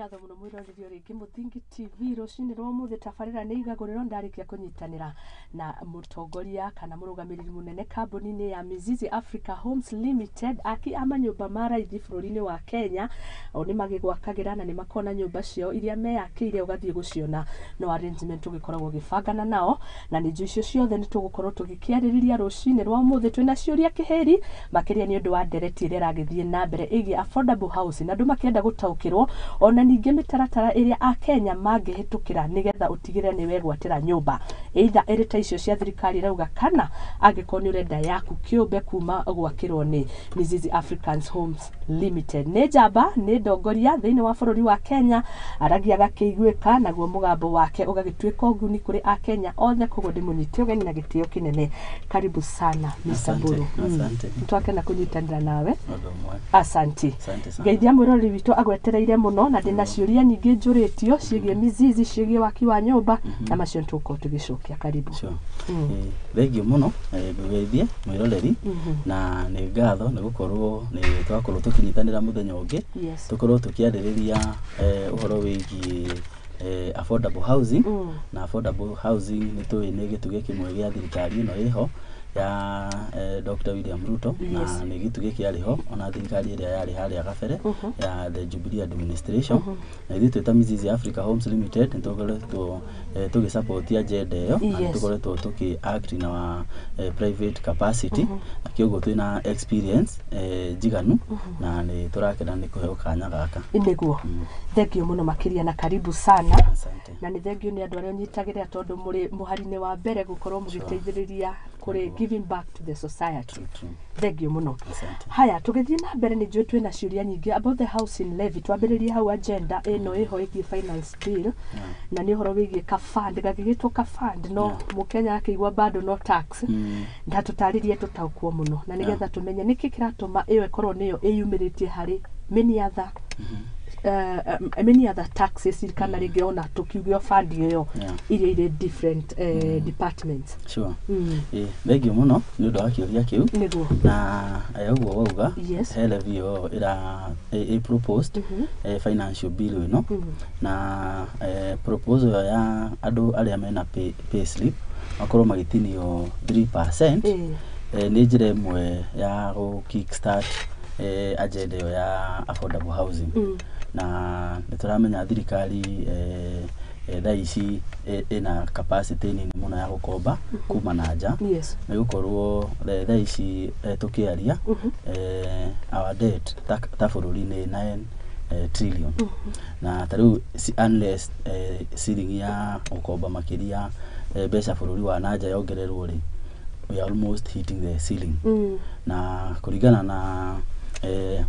Ngatho mũno mwĩroreri rĩngĩ Mũthingi TV rũcinĩ rwa ũmũthĩ. Tabarĩra nĩ igagũrĩro. Ndarĩkia kũnyitanĩra na mũtongoria kana mũrũgamĩrĩri mũnene kambuni-inĩ ya Mizizi Africa Homes Limited, aki a manyũmba ma raithi bũrũri-inĩ wa Kenya. O nĩ magĩgwakagĩra na nĩ makona nyũmba ciao iria meyakĩire, ũgathiĩ gũciona no arrangement ũgĩkoragwo ũgĩbangana nao, na nĩ njũ icio ciothe nĩ tũgũkorwo tũgĩkĩarĩrĩria rũcinĩ rwa ũmũthĩ. Twĩna ciũria kĩhĩri makĩria nĩ ũndũ wa ndereti ĩrĩa ĩragĩthiĩ na mbere ĩgiĩ affordable housing, na andũ makĩenda gũtaũkĩrwo ona ningĩ mĩtaratara ĩrĩa Akenya mangĩhĩtũkĩra nĩgetha ũtigĩrĩre nĩ wegwatĩra nyũmba, either ĩrĩ ta icio cia thirikari ĩrauga, kana angĩkorwo nĩ ũrenda yaku kĩũmbe kuma gwakĩrwo nĩ Mizizi Africans Homes Limited. Nĩ njamba, nĩ ndongoria thĩinĩ wa bũrũri wa Kenya, aragia agakĩiguĩka, naguo mũgambo wake ũgagĩtuĩka ũguni kũrĩ Akenya othe. Koguo ndĩmũnyite ũgeni na gĩtĩo kĩnene. Karibu sana, Mr. Asante, Mburu. Asante. Twakena kũnyitanĩra nawe. Ũndũ ũmwe. Asanti. Asante sana. Ngeithia mwĩroreri witũ agwetereire mũno, na ndĩna ciũria nyingĩ njũrĩtio ciĩgiĩ Mizizi, ciĩgiĩ waki wa nyũmba, na macio nĩtũgũkorwo tũgĩcokia. Karibu. Sure. Thengiũ mũno, ngũgeithie mwĩroreri na nĩ ngatho nĩ gũkorwo nĩ twakorwo tũkĩnyitanĩra mũthenya ũngĩ, tũkorwo tũkĩarĩrĩria ũhoro wĩgiĩ affordable housing. Na affordable housing nĩ tũĩ nĩ gĩtugĩ kĩmwe gĩa thirikari ĩno ĩho ya Dr. William Ruto, na nĩ gĩtugĩ kĩarĩ ho ona thirikari ĩrĩa yarĩ harĩa gabere ya the Jubilee administration. Na ithuĩ twĩ ta Mizizi Africa Homes Limited nĩ tũkoretwo tũgĩ support agenda ĩyo na nĩ tũkoretwo tũkĩ act in our private capacity, na kĩoguo twĩna experience njiganu na nĩ tũrakena nĩ kũheo kanya gaka. Nĩguo, thengio mũno makĩria na karibu sana. Asante. Na nĩ thengio nĩ andũ arĩa ũnyitagĩrĩra, tondũ mũrĩ mũhari-inĩ wa mbere gũkorwo mũgĩteithĩrĩria kũrĩ giving back to the society. True, true. Thengio mũno. Asante. Haya, tũgĩthiĩ na mbere, nĩ njũĩ twĩna ciũria nyingĩ about the housing levy. Twambĩrĩrie hau agenda ĩno ĩho ĩgiĩ finance bill, na nĩ ũhoro wĩgiĩ ka fund gagĩgĩtwo ka fund, no mũkenya akĩigua bado no tax. Na tũtarĩrie tũtaũkwo mũno, na nĩgetha tũmenye nĩkĩ kĩratũma ĩyo ĩkorwo nĩyo ĩyumĩrĩtie harĩ many other taxes, kana rĩngĩ ona tũkiuge fund ĩyo iria irĩ different departments. Sure. Thengio mũno nĩ ũndũ wa kĩũria kĩu. Na ũguo wauga, he levy ĩyo ĩra ĩ proposed financial bill ĩno, na proposal ĩyo ya andũ arĩa mena pay slip makorwo magĩtinio 3%, nĩ njĩra ĩmwe ya gũ kickstart agenda ĩyo ya affordable housing. Na nĩ tũramenya thirikari thaa ici ĩna capacity nini mũno ya gũkomba kuma na nja, nĩ gũkorwo thaa ici tũkĩaria, our debt ta bũrũri nĩ 9 trillion, na ta rĩu unless ceiling ya gũkomba makĩria mbeca bũrũri wa na nja yongererwo rĩ, we are almost hitting the ceiling. Na kũringana na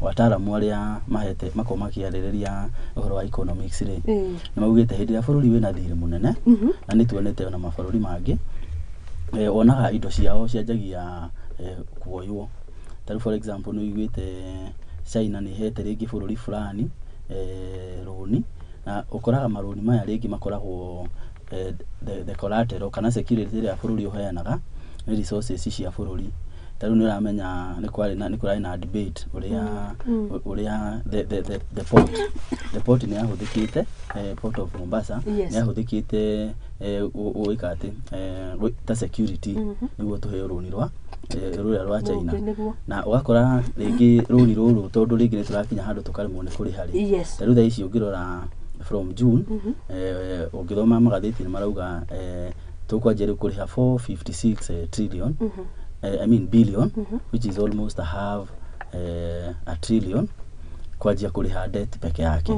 wataalamu arĩa mahete makorwo makĩarĩrĩria ũhoro wa economics rĩ, nĩ maugĩte hĩndĩ ĩrĩa bũrũri wĩna thirĩ mũnene, na nĩ tuonete ona mabũrũri mangĩ, wonaga indo ciao cianjagia kuoywo. Ta rĩu for example, nĩ ũiguĩte China nĩ ĩhete rĩngĩ bũrũri fulani rũni, na ũkoraga marũni maya rĩngĩ makoragwo the collateral kana security ĩrĩa bũrũri ũheanaga nĩ resources cia bũrũri. Ta rĩu nĩ ũramenya nĩ kwarĩ na nĩ kũrarĩ na debate ũrĩa ũrĩa the port nĩ yahũthĩkĩte, Port of Mombasa, nĩ yahũthĩkĩte gwĩka atĩ ta security nĩguo tũheo rũni rwa rũrĩa rwa China. Rũngĩ, nĩguo. Na ũgakora rĩngĩ rũni rũrũ, tondũ rĩngĩ nĩ tũrakinya handũ tũkaremwo nĩ kũrĩha rĩ, ta rĩu thaa ici ũngĩrora from June, ũngĩthoma magathĩti nĩ marauga tũkwanjia rĩu kũrĩha 456 trillion, I mean billion, which is almost a half a trillion kwanjia kũrĩha debt peke yake.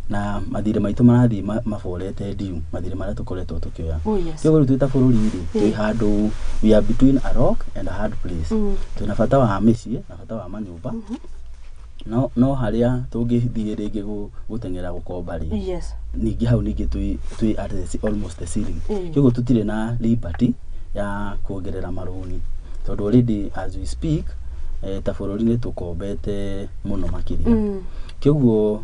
Na mathirĩ maitũ marathiĩ maborete due, mathirĩ marĩa tũkoretwo tũkĩoya. Kĩoguo rĩu twĩ ta bũrũri rĩ, twĩ handũ we are between a rock and a hard place. Twĩna bata wa mĩciĩ na bata wa manyũmba, no harĩa tũngĩthiĩ rĩngĩ gũteng'era gũkomba rĩ, ningĩ hau ningĩ twĩ at almost the ceiling. Kĩoguo tũtirĩ na liberty ya kuongerera marũni, tondũ already as we speak, ta bũrũri nĩ tũkombete mũno makĩria. Kĩoguo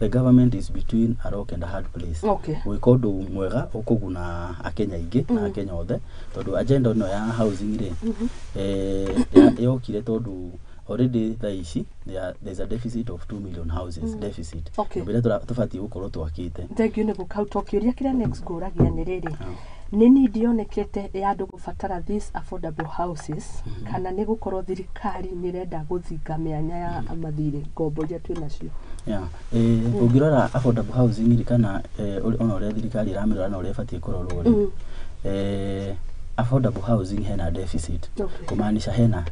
the government is between a rock and a hard place gwĩka ũndũ mwega ũkũguna Akenya aingĩ na Akenya othe, tondũ agenda ĩno ya housing rĩ, yokire tondũ Already thaa ici there's a deficit of 2 million houses deficit. Okay. Nyũmba iria tũbatiĩ gũkorwo twakĩte. Thank you nĩ gũka hau tokĩũria kĩrĩa next ngũragia nĩ rĩrĩ, nĩ need yonekete ya andũ gũbatara these affordable houses, kana nĩ gũkorwo thirikari nĩ ĩrenda gũthinga mĩanya ya mathirĩ ngombo iria twĩ nacio? Yeah. Ũngĩrora affordable housing rĩ, kana ona ũrĩa thirikari ĩramĩrora na ũrĩa ĩbatiĩ kũrorwo rĩ, affordable housing hena deficit, kũmaanisha hena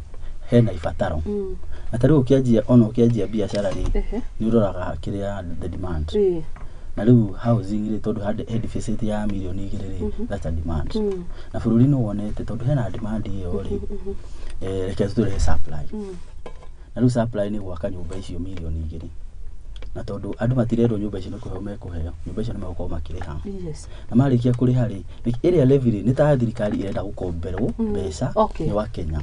ibataro. Na ta rĩu ũkĩanjia, ona ũkĩanjia biacara rĩ, nĩ ũroraga kĩrĩa the demand. Na rĩu housing rĩ, tondũ he deficit ya mirioni 2 rĩ, that's a demand. Na bũrũri nĩ wonete tondũ hena demand ĩyo rĩ, reke tũrehe supply. Na rĩu supply nĩ gwaka nyũmba icio mirioni 2, na tondũ andũ matirerwo nyũmba icio nĩ kũheo mekũheo, nyũmba icio nĩ megũkorwo makĩrĩha. Na marĩkia kũrĩha rĩ, ĩrĩa levy rĩ, nĩ ta thirikari ĩrenda gũkomberwo mbeca nĩ wa Kenya.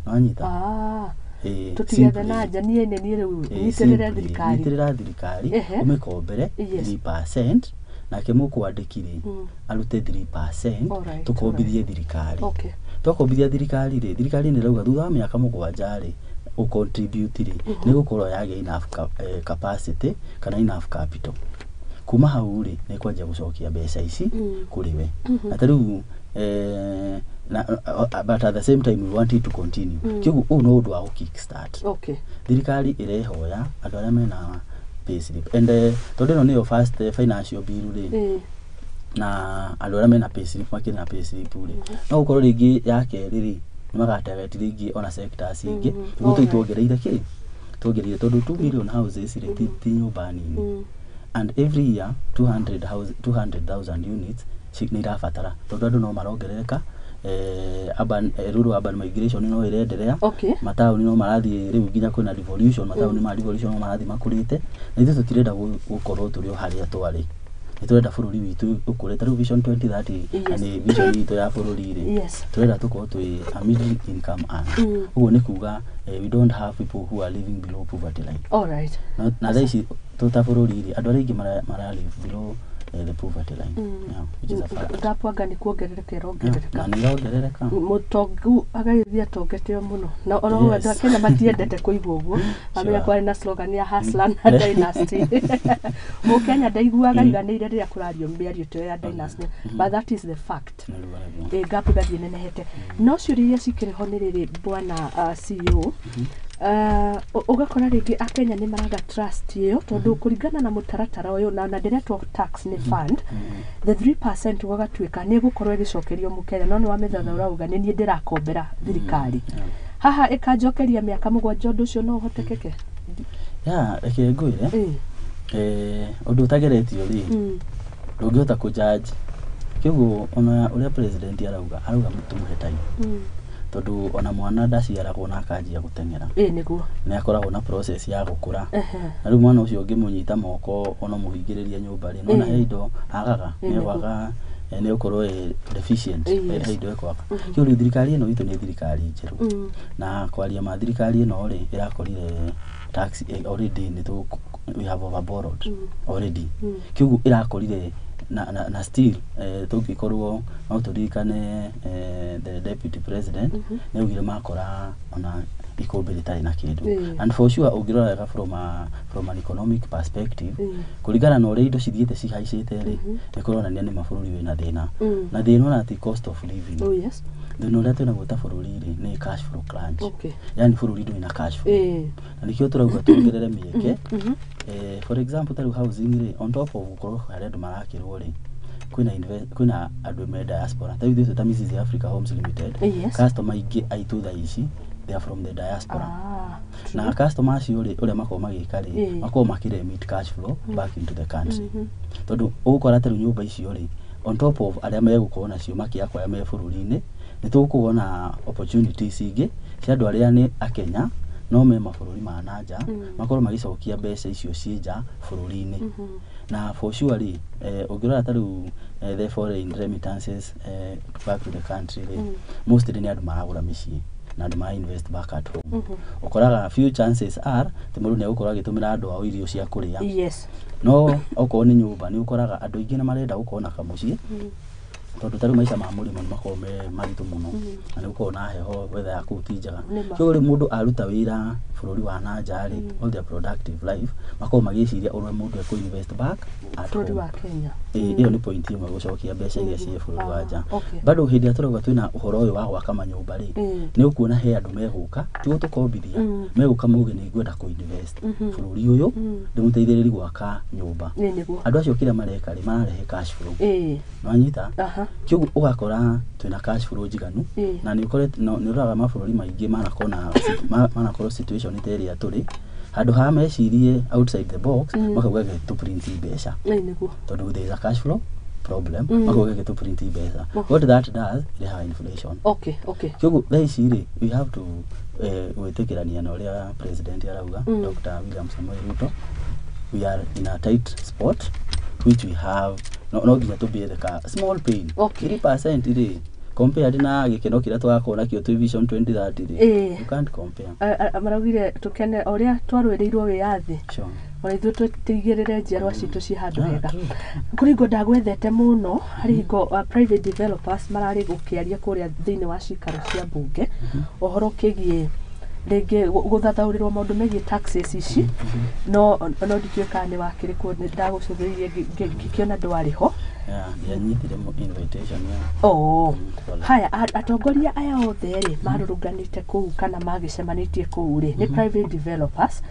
Nĩwanyita? Tũtigethe na nja, niĩ nĩ niĩ rĩu nyitĩrĩre thirikari. Nyitĩrĩra thirikari, ũmĩkombere 3%, nake mũkwandĩki rĩ, arute 3%, tũkombithie thirikari. Twakombithia thirikari rĩ, thirikari nĩ ĩrauga thutha wa mĩaka 7 rĩ, ũcontribute rĩ, nĩ gũkorwo yagĩa enough capacity kana enough capital. Kuma hau rĩ, nĩ kwanjia gũcokia mbeca ici kũrĩ we. Na ta rĩu na, but at the same time we want it to continue. Kĩoguo ũũ no ũndũ wa gũ kick start. Thirikari ĩrehoya andũ arĩa mena payslip and tondũ ĩno nĩyo first financial bill rĩ, na andũ arĩa mena payslip makĩrĩ na payslip rĩ, no gũkorwo rĩngĩ ya kerĩ rĩ, nĩ magatarget rĩngĩ ona sectors ingĩ, nĩguo tũi tuongereire kĩ, tuongereire tondũ 2 million houses rĩ, ti nyũmba nini, and every year 200,000 units nĩ irabatara, tondũ andũ no marongerereka, urban, rural urban migration no ĩrenderea, mataũni no marathiĩ rĩu nginya kwĩna devolution, mataũni ma devolution no marathiĩ makũrĩte, na ithuĩ tũtirenda gũkorwo tũrĩ o harĩa twarĩ. Nĩ tũrenda bũrũri witũ ũkũre. Ta rĩu Vision 2030 na nĩ vision itũ ya bũrũri rĩ, tũrenda tũkorwo twĩ a middle income earner. Ũguo nĩ kuga we don't have people who are living below poverty line. Na thaa ici tũ ta bũrũri rĩ, andũ arĩa aingĩ mara live below the poverty line. Yeah, which is a fact. Gap anga nĩ kuongerereka ĩrongerereka. Na nĩ ĩrongerereka. Mũtongu agagĩthiĩ atongete o mũno, na ona ũguo andũ a Kenya matiendete kũigua ũguo. Mamenya kwarĩ na slogan ya hustler na dynasty. Mũkenya ndaiguaga aiganĩire rĩrĩa kũrario mĩario ta ĩyo ya dynasty, but that is the fact. Nĩruo. Ĩ gap ĩgathiĩ ĩnenehete. No ciũria iria cikĩrĩ ho nĩ rĩrĩ, bwana CEO, ũgakora rĩngĩ akenya nĩ maraga trust ĩyo, tondũ kũringana na mũtaratara ũyũ na ndĩretwo tax nĩ fund the 3%, gũgatuĩka nĩ ĩgũkorwo ĩgĩcokerio mũkenya, no nĩ wamĩthatha ũrauga nĩ niĩ ndĩrakombera thirikari haha ĩkanjokeria mĩaka 7, ũndũ ũcio no ũhotekeke? Ya, reke ngwĩre, ũndũ ũtageretio rĩ, ndũngĩhota kũ-judge. Kĩoguo ona ũrĩa president arauga tũmũhe time, tondũ ona mwana ndaciaragwo na akanjia gũteng'era. Ĩ nĩguo. Nĩ akoragwo na process ya gũkũra. Na rĩu mwana ũcio ũngĩmũnyita moko ona mũhingĩrĩrie nyũmba rĩ, nona he indo agaga, nĩ egwaga, nĩ ũkorwo ĩ deficient, he indo ekwaga. Kĩu rĩu thirikari ĩno itũ nĩ thirikari njerũ, na kwaria ma thirikari ĩno rĩ, ĩrakorire tax already nĩ tũ we have overborrowed already. Kĩoguo ĩrakorire na still tũngĩkorwo no tũririkane, the deputy president nĩ augire makora ona ikũmbĩ rĩtarĩ na kĩndũ. And for sure ũngĩrora wega from an economic perspective, kũringana na ũrĩa indo cithiĩte cihaicĩte rĩ, nĩ kũronania nĩ mabũrũri wĩna thĩna, na thĩna ona ti cost of living. Thĩna ũrĩa twĩnaguo ta bũrũri rĩ, nĩ cash flow crunch. Yani bũrũri ndũrĩ na cash flow, na nĩkĩo tũrauga tuongerere mĩeke. For example, ta rĩu housing rĩ, on top of gũkorwo harĩa andũ marakĩrwo rĩ, kwĩna andũ me diaspora. Ta rĩu ithuĩ ta Mrs Africa Homes Limited, customer aingĩ aitũ thaa ici they are from the diaspora. Na customer acio rĩ, ũrĩa makoragwo magĩka rĩ, makoragwo makĩremit cash flow back into the country, tondũ ũgũkora ta rĩu nyũmba icio rĩ, on top of arĩa megũkorwo nacio makĩakwo arĩa me bũrũri-inĩ, nĩ tũgũkorwo na opportunities ingĩ cia andũ arĩa nĩ akenya no me mabũrũri ma na nja, makorwo magĩcokia mbeca icio ciĩ nja bũrũri-inĩ. Na for sure rĩ, ũngĩrora ta rĩu the foreign remittances back to the country rĩ, mostly nĩ andũ maragũra mĩciĩ na andũ mara invest back at home. Ũkoraga few chances are atĩ mũndũ nĩ egũkorwo agĩtũmĩra andũ ao irio cia kũrĩa, no okorwo nĩ nyũmba nĩ ũkoraga andũ aingĩ nĩ marenda gũkorwo na kamũciĩ. Tondũ ta rĩu maica ma mũrĩmo nĩ makoragwo me maritũ mũno, na nĩ gũkoragwo na heho, weather ya kũu ti njega. Kĩguo rĩu mũndũ aruta wĩra bũrũri wa na nja rĩ, all their productive life makoragwo magĩciria ũrĩa mũndũ ekũ invest back at bũrũri home. Wa Kenya. Ĩyo nĩ point ĩmwe, gũcokia mbeca iria ciĩ bũrũri wa nja. Ah, okay. Bado hĩndĩ ĩrĩa tũrauga twĩna ũhoro ũyũ wa gwaka manyũmba rĩ, nĩ ũkuona he andũ megũka, ti gũtũkombithia, megũka mauge nĩ ngwenda kũ invest bũrũri ũyũ, ndĩmũteithĩrĩrie gwaka nyũmba. Ĩ nĩguo. Andũ acio kĩrĩa mareka rĩ, mararehe cash flow. Nĩwanyita? Aha. Kĩoguo ũgakora twĩna cash flow njiganu. Na nĩ ũkorete nĩ ũroraga mabũrũri maingĩ manakorwo na manakorwo situation ta ĩrĩa tũrĩ, handũ ha mecirie outside the box, makauga reke tũ print mbeca, Ĩ nĩguo. Tondũ there is a cash flow problem, makauga reke tũ print mbeca. What that does, ĩrehaga inflation. Kĩoguo thaa ici rĩ, we have to gwĩtĩkĩrania na ũrĩa president arauga, Dr. William Samoei Ruto. We are in a tight spot which we have no nginya tũbear ka small pain. 3% rĩ, compared na gĩkeno kĩrĩa tũgakorwo nakĩo twĩ Vision 2030 rĩ, you can't compare. Maraugire tũkene o ũrĩa twarũĩrĩirwo wĩyathi, ona ithuĩ tũtigĩrĩre njiarwa citũ ciĩ handũ Ah, hega. true. Kũrĩ hingo ndagwethete mũno, harĩ hingo private developers mararĩ gũkĩaria kũrĩa thĩinĩ wa cikaro cia mbunge, ũhoro ũkĩgiĩ rĩngĩ gũthathaũrĩrwo maũndũ megiĩ taxes ici, no ndikĩũĩ kana nĩ wakĩrĩ kuo, nĩ ndagũcũthĩrĩirie ngĩkĩona ndwarĩ ho. Yeah, ndianyitire invitation ya Oh. Pole. Haya, atongoria aya othe rĩ marũrũnganĩte kũu kana magĩcemanĩtie kũu rĩ nĩ private developers,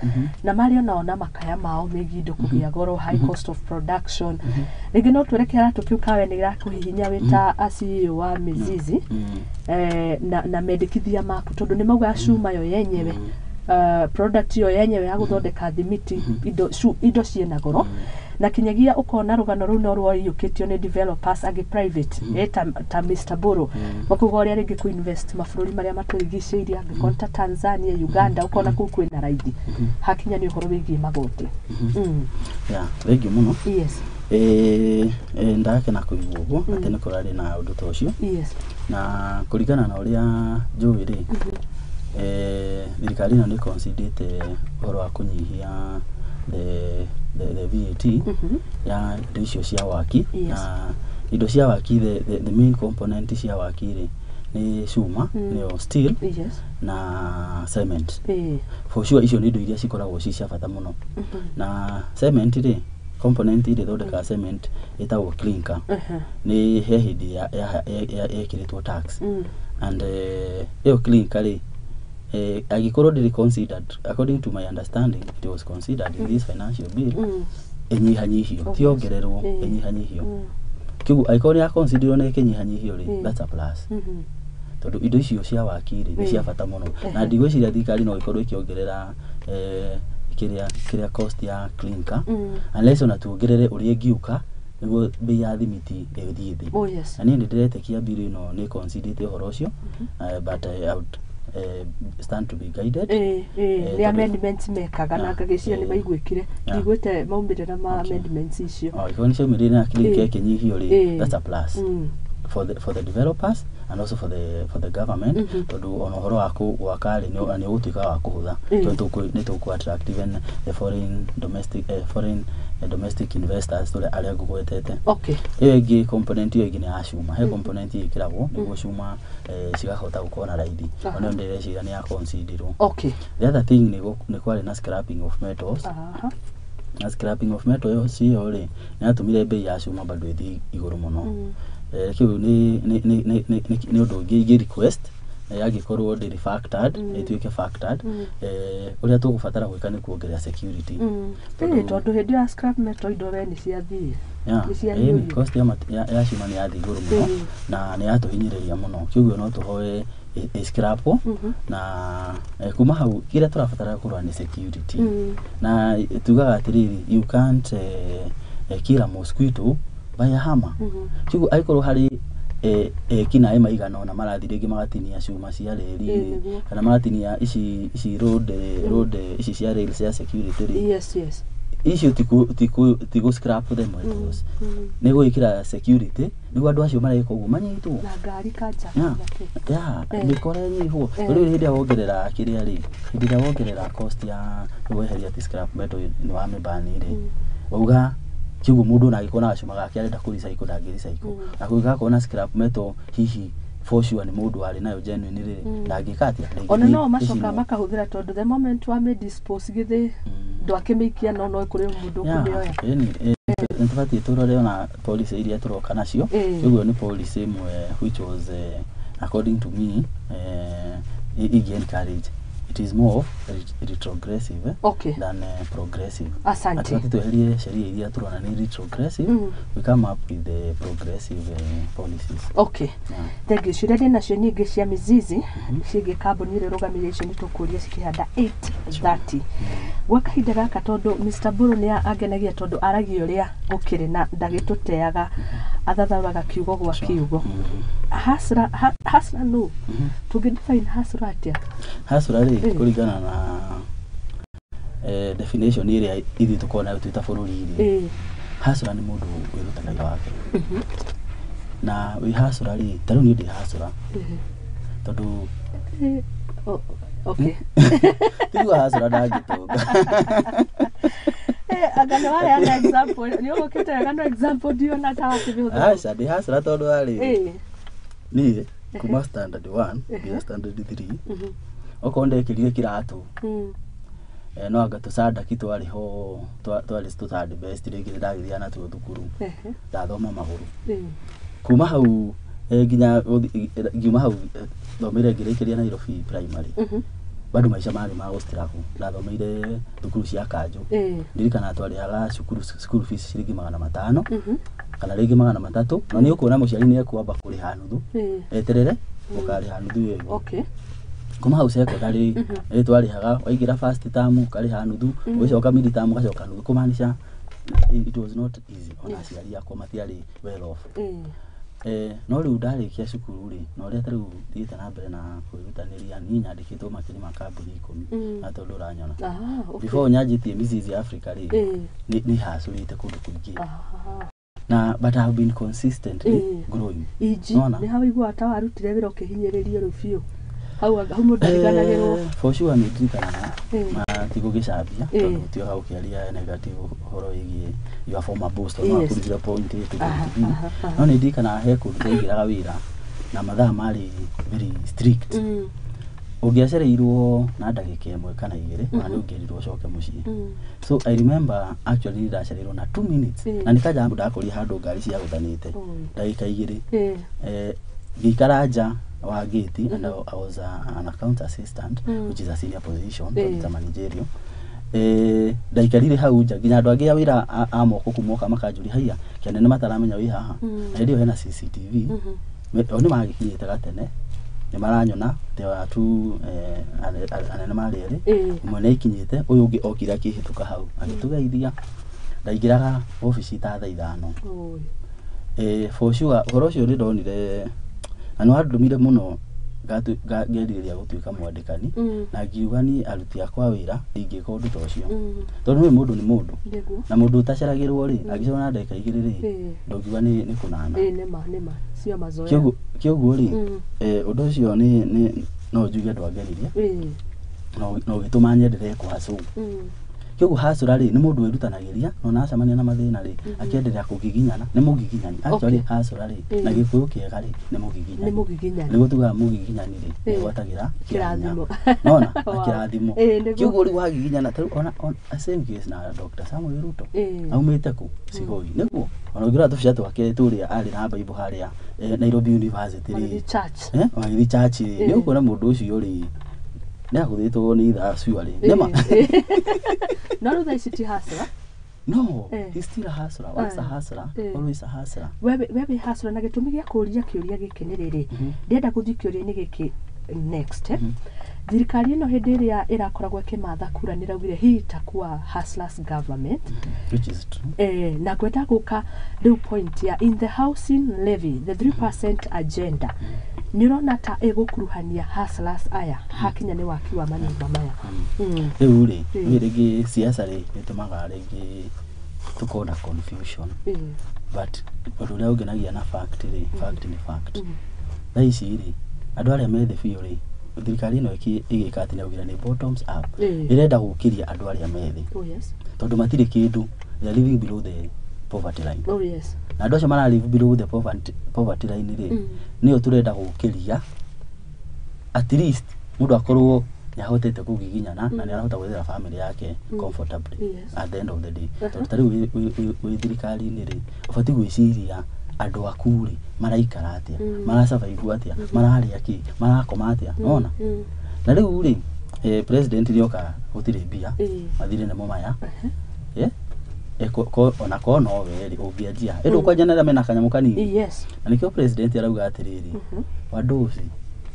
na marĩ onao na makaya mao megiĩ indo kũgĩa goro, high cost of production. Rĩngĩ no twĩre kĩratũ kĩu kawe nĩ gĩrakũhihinya wĩ ta a CEO wa Mizizi, na mendekithia maku, tondũ nĩ maugaga cuma yo yenyewe, product yo yenyewe ya gũthondeka thimiti, indo ciĩna goro, na kinyagia ũkona rũgano rũu no rwaiyũkĩtio nĩ developers angĩ private, ta Mr. Boro, makuga ũrĩa rĩngĩ kũ invest mabũrũri marĩa matũrigicĩirie, angĩkorwo ta Tanzania, Uganda, ũkona kũu kwĩna raithi hakinya nĩ ũhoro wĩgiĩ magoti. Yeah, thengiũ mũno. Ndakena kũigua ũguo atĩ nĩ kũrarĩ na ũndũ ta ũcio. Na kũringana na ũrĩa njũĩ rĩ, thirikari ĩno nĩ considerĩte ũhoro wa kũnyihia the VAT ya indo icio cia waki. Na indo cia waki, the main component cia waki rĩ, nĩ cuma, nĩyo steel, na cement. For sure icio nĩ indo iria cikoragwo ci cia bata mũno. Na cement rĩ, component ĩrĩa ĩthondekaga cement ĩtagwo clinker, nĩ he hĩndĩ yekĩrĩtwo tax. And ĩyo clinker rĩ, angĩkorwo ndĩrĩ considered, according to my understanding it was considered in this financial bill, ĩnyihanyihio, ti ongererwo, ĩnyihanyihio. Kĩguo angĩkorwo nĩ ya considerwo na ĩkĩnyihanyihio rĩ, that's a plus, tondũ indo icio cia waki rĩ, nĩ cia bata mũno. Na ndigwĩciria thirikari no ĩkorwo ĩkĩongerera kĩrĩa cost ya clinker, unless ona tuongerere ũrĩa ĩngiũka nĩguo bei ya thimiti ĩthiĩ thĩ. Na niĩ nĩ ndĩretĩkia bill ĩno nĩ considerĩte ũhoro ũcio, but I would stand to be guided. Ĩ nĩ tondũ- amendments mekaga na ngagĩciria nĩ maiguĩkire. Ndiguĩte maumĩrĩra ma amendments icio. Oh, angĩkorwo nĩ ciaumĩrire na clinker ĩkĩnyihio rĩ, that's a plus for the developers and also for the government, tondũ ona ũhoro wa gwaka rĩ, nĩ ũgũtuĩka wa kũhũtha, tondũ nĩ tũkũ attract even the foreign domestic foreign domestic investors tũrĩa arĩa ngũgwetete. Ĩyo ĩngĩ, component ĩyo ĩngĩ nĩ ya cuma. He component ĩkĩragwo nĩguo cuma cigahota gũkorwo na raithi. Ona ndĩreciria nĩ ya considerwo. The other thing nĩ kwarĩ na scrapping of metals. Na scrapping of metals ĩyo rĩ, nĩ yatũmire bei ya cuma bado ĩthiĩ igũrũ mũno. Kĩu nĩ ũndũ ũngĩ ingĩ request, angĩkorwo ndĩrĩ factored, ĩtuĩke factored. Ũrĩa tũgũbatara gwĩka nĩ kuongerera security. Tondũ hĩndĩ ya scrap metal indo we nĩ ciathiĩ. Yeah, Nĩ ciahiũrio. Ĩni, cost ya cuma nĩ yathiĩ igũrũ mũno, na nĩ yatũhinyĩrĩria mũno. Kĩguo no tũhoe ĩ scrapwo. Na kuma hau kĩrĩa tũrabatara kũrora nĩ security. Na tugaga atĩrĩrĩ, you can't kill a mosquito by a hammer. Kĩguo angĩkorwo harĩ ekinaĩ maigana ũna marathiĩ rĩngĩ magatinia cuma cia reri rĩ, kana magatinia ici road ici cia rail cia security rĩ, icio ti gũ scrap them metals, nĩ gwĩkĩra security nĩguo andũ acio mareka ũguo manyitwo. Na ngari kanja. Yeah. Na kĩ. Yeah, mĩkora ĩnyihwo. Rĩu hĩndĩ ĩrĩa wongerera kĩrĩa rĩ, hĩndĩ ĩrĩa wongerera cost ya weheria atĩ scrap metal nĩ wamĩbani rĩ, wauga Kĩguo mũndũ ona angĩkorwo na gacuma gake arenda kũ recycle ndangĩ recycle, na kũngĩgakorwo na scrap metal hihi for sure nĩ mũndũ warĩ nayo genuine rĩ, ndangĩka atĩa? Ona Ndangĩthiĩ no macoka ĩcinwo. Makahũthĩra, tondũ the moment wa dispose githĩ ndwakĩmĩikia, no kũrĩ mũndũ ũkũmĩoya. Ĩni nĩ tũbatiĩ tũrore ona policy iria tũroka nacio. Ũguo nĩ policy ĩmwe which was according to me ingĩ encourage. It is more of retrogressive than progressive. Asante. Atĩ tweherie sheria iria tũrona nĩ retrogressive, we come up with the progressive policies. Yeah. Thengiũ. Ciũria ndĩ nacio nyingĩ cia Mizizi ciĩgiĩ kambuni ĩrĩa ĩrũgamĩrĩire icio, nĩ tũkũria cikĩhanda 8:30 gwa kahinda gaka, tondũ Mr. Mburu nĩ angenagia tondũ aragia ũrĩa gũkĩrĩ na ndagĩtũteaga, athathaũraga kiugo gwa kiugo. Hustler, hustler no tũngĩ define hustler atĩa? Hustler rĩ, kũringana na definition ĩrĩa ithuĩ tũkoragwo nayo twĩ ta bũrũri rĩ, hustler nĩ mũndũ wĩrutaga wĩra wake. Na wĩ hustler rĩ, ta rĩu niĩ ndĩ hustler tondũ Okay. Tiguo hustler ndangĩtonga. Anga nĩ waheana example, nĩ ũgũkĩte wega, no example ndiona ta wakĩmĩhũthĩra. Aca, ndĩ hustler tondũ warĩ niĩ kuma standard 1 nginya standard 3, okorwo ndekĩrire kĩratũ, no anga tũcandaki twarĩ ho, twarĩ tũ third best rĩngĩ ndagĩthiaga natuo thukuru, ndathoma magũrũ. Kuma hau nginya ngiuma hau, thomeire ngĩrĩkĩria Nairobi primary, bado maica marĩ ma gũ struggle. Ndathomeire thukuru cia kanjũ. Ndirikana twarĩhaga cukuru school fees ciringi 500 kana rĩngĩ 300, no nĩ ũkuona mũciari nĩ ekwamba kũrĩha nuthu, eterere ũkarĩha nuthu ĩyo ĩngĩ. Kuma hau secondary nĩ twarĩhaga, waingĩra first term ũkarĩha nuthu, ũgĩcoka mid term ũgacoka nuthu, kũmaanisha it was not easy. Ona aciari akwa matiarĩ well off. No rĩu ndarĩkia cukuru rĩ, na ũrĩa ta rĩu thiĩte na mbere na kwĩrutanĩria, niĩ nyandĩkĩtwo makĩria ma kambuni 10. Na tondũ ũranyona, before nyanjĩtie Mizizi Africa rĩ, nĩ hacũrĩte kũndũ kũingĩ, na but I have been consistently growing. Inji. Nĩwona? Nĩ hau iguaga ta warutire wĩra ũkĩhinyĩrĩrio rĩu biũ, hau hau mũndũ ariganagĩrwo. For sure nĩ ndirikanaga, na ti gũgĩcambia, tondũ tioga gũkĩaria negative ũhoro wĩgiĩ your former boss, tondũ no akũrutire point A to point B. Aha, aha. No nĩ ndirikanaga he kũndũ twaingĩraga wĩra na mathaa marĩ very strict. Ũngĩacereirwo na ndagĩka 1 kana 2, ona nĩ ũngĩerirwo ũcoke mũciĩ. So I remember actually ndacereirwo na 2 minutes, na nĩ kanja ndakorire handũ ngari ciagũthanĩte, ndagĩka 2, ngĩikara nja wa gate, and I was an account assistant, which is a senior position, it's a managerial. Ndaikarire hau nja nginya andũ angĩ a wĩra a moko kumoka makanjũria, "Haiya, kĩanene mataramenya wĩ haha?" Na hĩndĩ ĩyo hena CCTV. O nĩ magĩkinyĩte gatene, nĩ maranyona. There were two anene marĩ erĩ. Ũmwe nĩ aikinyĩte, ũyũ ũngĩ okire akĩhĩtũka hau agĩtũgeithia. Ndaingĩraga obici ta thaa 5. For sure ũhoro ũcio nĩ ndonire na nĩ wandũmire mũno ngerirĩria gũtuĩka mwandĩkani, na ngiuga niĩ aruti akwa wĩra ndingĩka ũndũ ta ũcio, tondũ nĩ mũndũ nĩ mũndũ, na mũndũ ũtaceragĩrwo rĩ, angĩcerwo na ndagĩka 2 rĩ, ndũngiuga nĩ kũnana. Ĩĩ, nĩma nĩma, sio mazoea. Kĩoguo rĩ, ũndũ ũcio nĩ no njuge ndwangenirie, na ũgĩtũma nyenderee kũhacũ. Kĩoguo hacũra rĩ, nĩ mũndũ wĩrutanagĩria, na ona acemania na mathĩna rĩ, akenderea kũgiginyana. Nĩ mũgiginyani actually. Hacũra rĩ, na Gĩkũyũ kĩega rĩ, nĩ mũgiginyani. Nĩ mũgiginyani. Nĩguo tugaga mũgiginyani rĩ, nĩgwatagĩra kĩrathimo. Nona na kĩrathimo. Ĩĩ, nĩguo. Kĩoguo rĩu wagiginyana ta rĩu ona same case na Dr. Samuel Ruto, aumĩte kũ Sigoi, nĩguo ona ũngĩrora tũbica twake tũrĩa arĩ na Bible harĩa Nairobi University rĩ, Magĩthiĩ church. Magĩthiĩ church rĩ, nĩ ũkuona mũndũ ũcio rĩ, nĩ agũthĩtwo nĩ ithaa surely, nĩma. No rĩu thaa ici ti hustler? No, he's still a hustler. Once a hustler, always a hustler. We wĩ hustler, na gĩtũmi gĩa kũũria kĩũria gĩkĩ nĩ rĩrĩ, ndĩrenda gũthiĩ kĩũria-inĩ gĩkĩ next. Thirikari ĩno hĩndĩ ĩrĩa ĩrakoragwo ĩkĩmatha kura nĩ ĩraugire hii itakuwa hustlers government. Which is true. Na ngwenda gũka rĩu point ya in the housing levy, the 3% agenda, nĩ ũrona ta ĩgũkuruhania hustlers aya hakinya nĩ waki wa manyũmba maya? Rĩu rĩ, rĩu rĩngĩ siasa rĩ, nĩtũmaga rĩngĩ tũkorwo na confusion, but ũndũ ũrĩa ũngenagia na fact rĩ, fact nĩ fact. Thaa ici rĩ, andũ arĩa me thĩ biũ rĩ, thirikari ĩno ĩgĩka atĩ nĩyaugire nĩ bottoms up, ĩrenda gũkĩria andũ arĩa me thĩ, tondũ matirĩ kĩndũ, they are living below the poverty line. Oh yes. Na andũ acio mara live below the poverty line rĩ, nĩo tũrenda gũkĩria, at least mũndũ akorwo nĩ ahotete kũgiginyana na nĩ arahota gwethera family yake comfortably at the end of the day. Tondũ ta rĩu wĩ thirikari-inĩ rĩ, ũbatiĩ gwĩciria andũ aku rĩ maraikara atĩa, marasurvive atĩa, mararĩa kĩ, marakoma atĩa, nona. Na rĩu rĩ, president nĩoka gũtirĩ mbia, mathirĩ nĩmo maya, ona ko no we rĩ ũngĩanjia ĩndĩ ũkwanjia na arĩa mena kanyamũ kanini. Na nĩkĩo president arauga atĩrĩrĩ, wanduci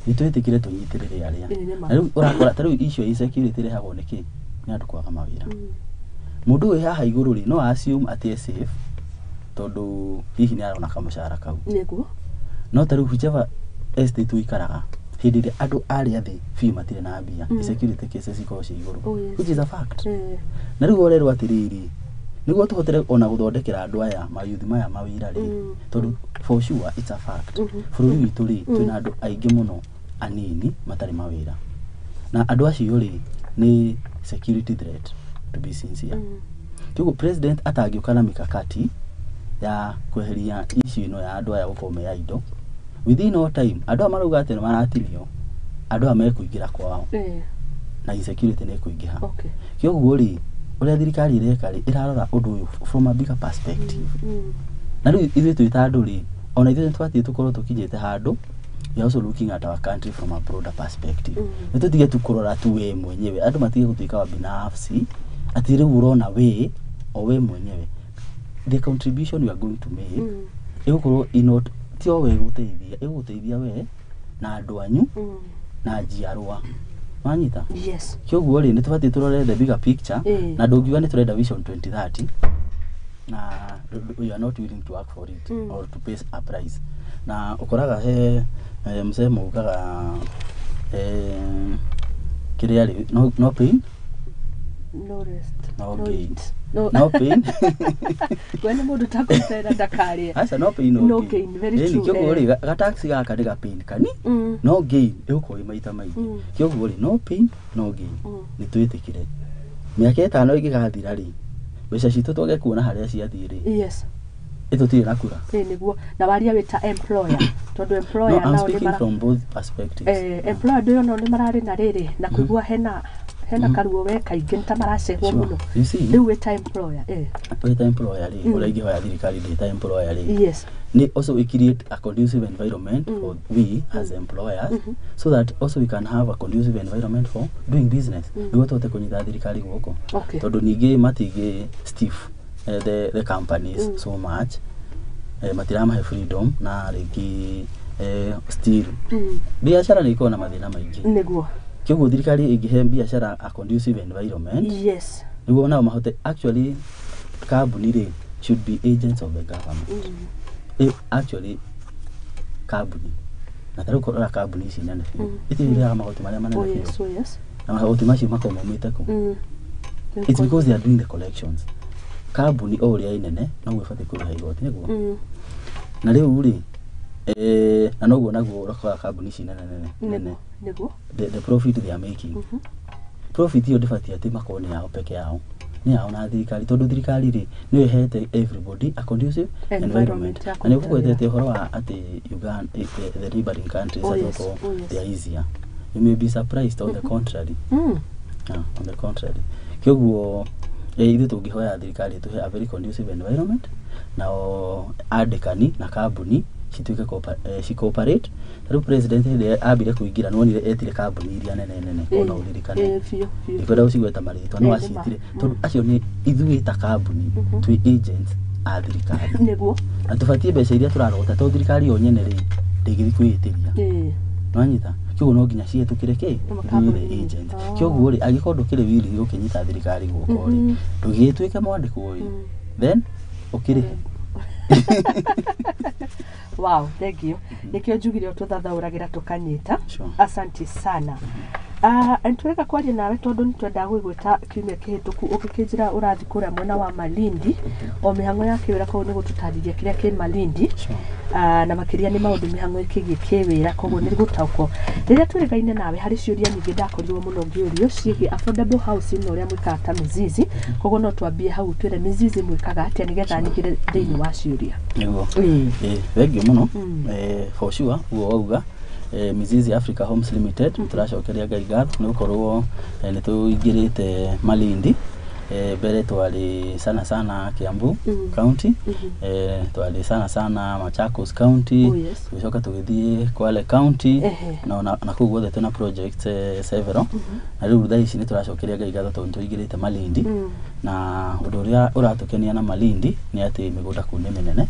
nĩ twĩtĩkĩre tũnyitĩrĩre arĩa. Na rĩu ũrakora ta rĩu issue ya insecurity ĩrehagwo nĩ kĩ? Nĩ andũ kwaga mawĩra. Mũndũ wĩ haha igũrũ rĩ, no assume atĩ e safe tondũ hihi nĩ arona kamũcara kau. Nĩguo. No ta rĩu whichever estate ũikaraga, hĩndĩ ĩrĩa andũ arĩa thĩ biũ matirĩ na mbia, insecurity cases ikoragwo ciĩ igũrũ, which is a fact. Na rĩu ũrerwo atĩrĩrĩ, nĩguo tũhotere ona gũthondekera andũ aya mayuthi maya mawĩra rĩ, tondũ for sure it's a fact, bũrũri witũ rĩ, twĩna andũ aingĩ mũno anini matarĩ mawĩra, na andũ acio rĩ nĩ security threat, to be sincere. Koguo president atangĩũka na mikakati ya kweheria issue ĩno ya andũ aya gũkorwo me idle, within no time andũ aya marauga atĩ nĩ maratinio, andũ aya mekũingĩra kwao na insecurity nĩ ĩkũingĩha. Kĩoguo rĩ, ũrĩa thirikari ĩreka rĩ, ĩrarora ũndũ ũyũ from a bigger perspective. Na rĩu ithuĩ twĩ ta andũ rĩ, ona ithuĩ nĩtũbatiĩ tũkorwo tũkinyĩte handũ we are also looking at our country from a broader perspective. Nĩ tũtige tu kũrora tu we mwenyewe, andũ matige gũtuĩka wa binafsi atĩ rĩu ũrona we o we mwenyewe. The contribution you are going to make ĩgũkorwo not ti o we ĩgũteithia, ĩgũgũteithia we na andũ anyu na njiarwa. Wanyita? Yes. Kĩoguo rĩ, nĩ tũbatiĩ tũrore the bigger picture, na ndũngiuga nĩ tũrenda Vision 2030 na you are not willing to work for it or to pay a price. Na ũkoraga he msemo ugaga kĩrĩa rĩ, no pain no rest, no gain. No, no pain. We nĩ mũndũ takũtera ndakarĩe. Aca, no pain no No gain. gain, very true. Kĩoguo rĩ, gataxi gaka nĩ ga pain kani, no gain ĩgũkorwo ĩ maita maingĩ. Kĩoguo rĩ, no pain no gain. Nĩ twĩtĩkĩre mĩaka 5 ĩngĩgathira rĩ, mbeca citũ twage kuona harĩa ciathiĩ rĩ, ĩtũtirĩ na kura. Nĩguo. Na waria wĩ ta employer, tondũ employer No, I'm nao nĩ speaking from both perspectives. Employer andũ nao nĩ mararĩ na rĩrĩ na kũigua hena karuo we kaingĩ nĩ ta maracehwo mũno. You see, Rĩu wĩ ta employer, wĩ ta employer rĩ, ũrĩa ingĩhoya thirikari ndĩ ta employer rĩ, nĩ also we create a conducive environment for we as employers, so that also we can have a conducive environment for doing business, nĩguo tũhote kũnyita thirikari guoko, tondũ ningĩ matingĩ stiff the companies so much, matiramahe freedom, na rĩngĩ still biacara nĩ ikoragwo na mathĩna maingĩ. Nĩguo. Kĩoguo thirikari ĩngĩhe biacara a conducive environment, nĩguo nao mahote, actually kambuni rĩ should be agents of the government. Actually kambuni, na tarĩu kũrora kambuni ici nene biũ, itirĩhaga magoti marĩa manene biũ. Na magoti macio makoragwo maumĩte kũ? It's because they are doing the collections. Kambuni o ũrĩa ĩnene noguo ĩbatiĩ kũrĩha igoti, nĩguo. Na rĩu rĩ, na noguo naguo ũkoraga kambuni ici nene nene nene, Nĩguo. the profit they are making, profit ĩyo ndĩbatiĩ atĩ makorwo nĩ yao peke yao, nĩ yao na thirikari, tondũ thirikari rĩ nĩyo ĩhete everybody a conducive environment environment. ya Na nĩ kũruta ũkũgwetete wĩra. Ũhoro wa atĩ Uganda, the neighboring countries, atĩ okorwo they are easier, you may be surprised, on the contrary. Yeah, on the contrary. Kĩoguo ithuĩ tũngĩhoya thirikari ĩtũhe a very conducive environment, nao andĩkani na kambuni cituĩke ci cooperate. Ta rĩu president hĩndĩ ĩrĩa ambire kũingĩra, nĩwonire etire kambuni iria nene nene, ona ũririkane. Biũ biũ. Ndikwenda gũcigweta marĩtwa, no Nĩ ma. acitire tondũ acio nĩ ithuĩ ta kambuni twĩ agents a thirikari, na tũbatiĩ mbeca iria tũrarogota, tondũ thirikari yo nyene rĩ ndĩngĩthiĩ kwĩĩtĩria. Nwanyita? Kĩoguo no nginya cihetũkĩre kĩ? Nĩ Through the makambuni. agent. Kĩoguo rĩ, angĩkorwo ndũkĩrĩ willing gũkĩnyita thirikari guoko rĩ, ndũgĩgĩtuĩke mwandĩkwo ĩ, then ũkĩrĩhe. Wow, thank you. Nĩkĩo njugire tũthathaũragĩra tũkanyita. Asante sana. Nĩtũreka kwaria nawe tondũ nĩtwendaga gwĩgwĩta kiumia kĩhĩtũku ũgĩkĩnjĩra ũrathiĩ kũrĩa mwena wa Malindi o mĩhang'o ya kĩwĩra, koguo nĩ gũtũtarĩria kĩrĩa kĩ Malindi. Sure. Na makĩria nĩ maũndũ mĩhang'o ĩkĩgiĩ kĩwĩra, koguo nĩ gũtaũkwo rĩrĩa twĩrĩgaine nawe harĩ ciũria nyingĩ ndakorirwo mũno ngĩũrio ciĩgiĩ affordable housing na ũrĩa mwĩkaga ta Mizizi. Koguo no twambie hau twĩre Mizizi mwĩkaga atĩa nĩgetha nyingĩre thĩinĩ wa ciũria. Nĩguo. Thengiũ mũno. For sure ũguo wauga, Mizizi Africa Homes Limited, tũracokeria Ngai ngatho nĩ gũkorwo nĩ tũingĩrĩte Malindi. Mbere twarĩ sana sana Kiambu County, twarĩ sana sana Machakos County, Oh, yes. tũgĩcoka tũgĩthiĩ Kwale County, na kũu guothe twĩna project several, na rĩu thaa ici nĩ tũracokeria Ngai ngatho tondũ nĩ tũingĩrĩte Malindi. Na ũndũ ũrĩa ũratũkenia na Malindi nĩ atĩ mĩgũnda kũu nĩ mĩnene.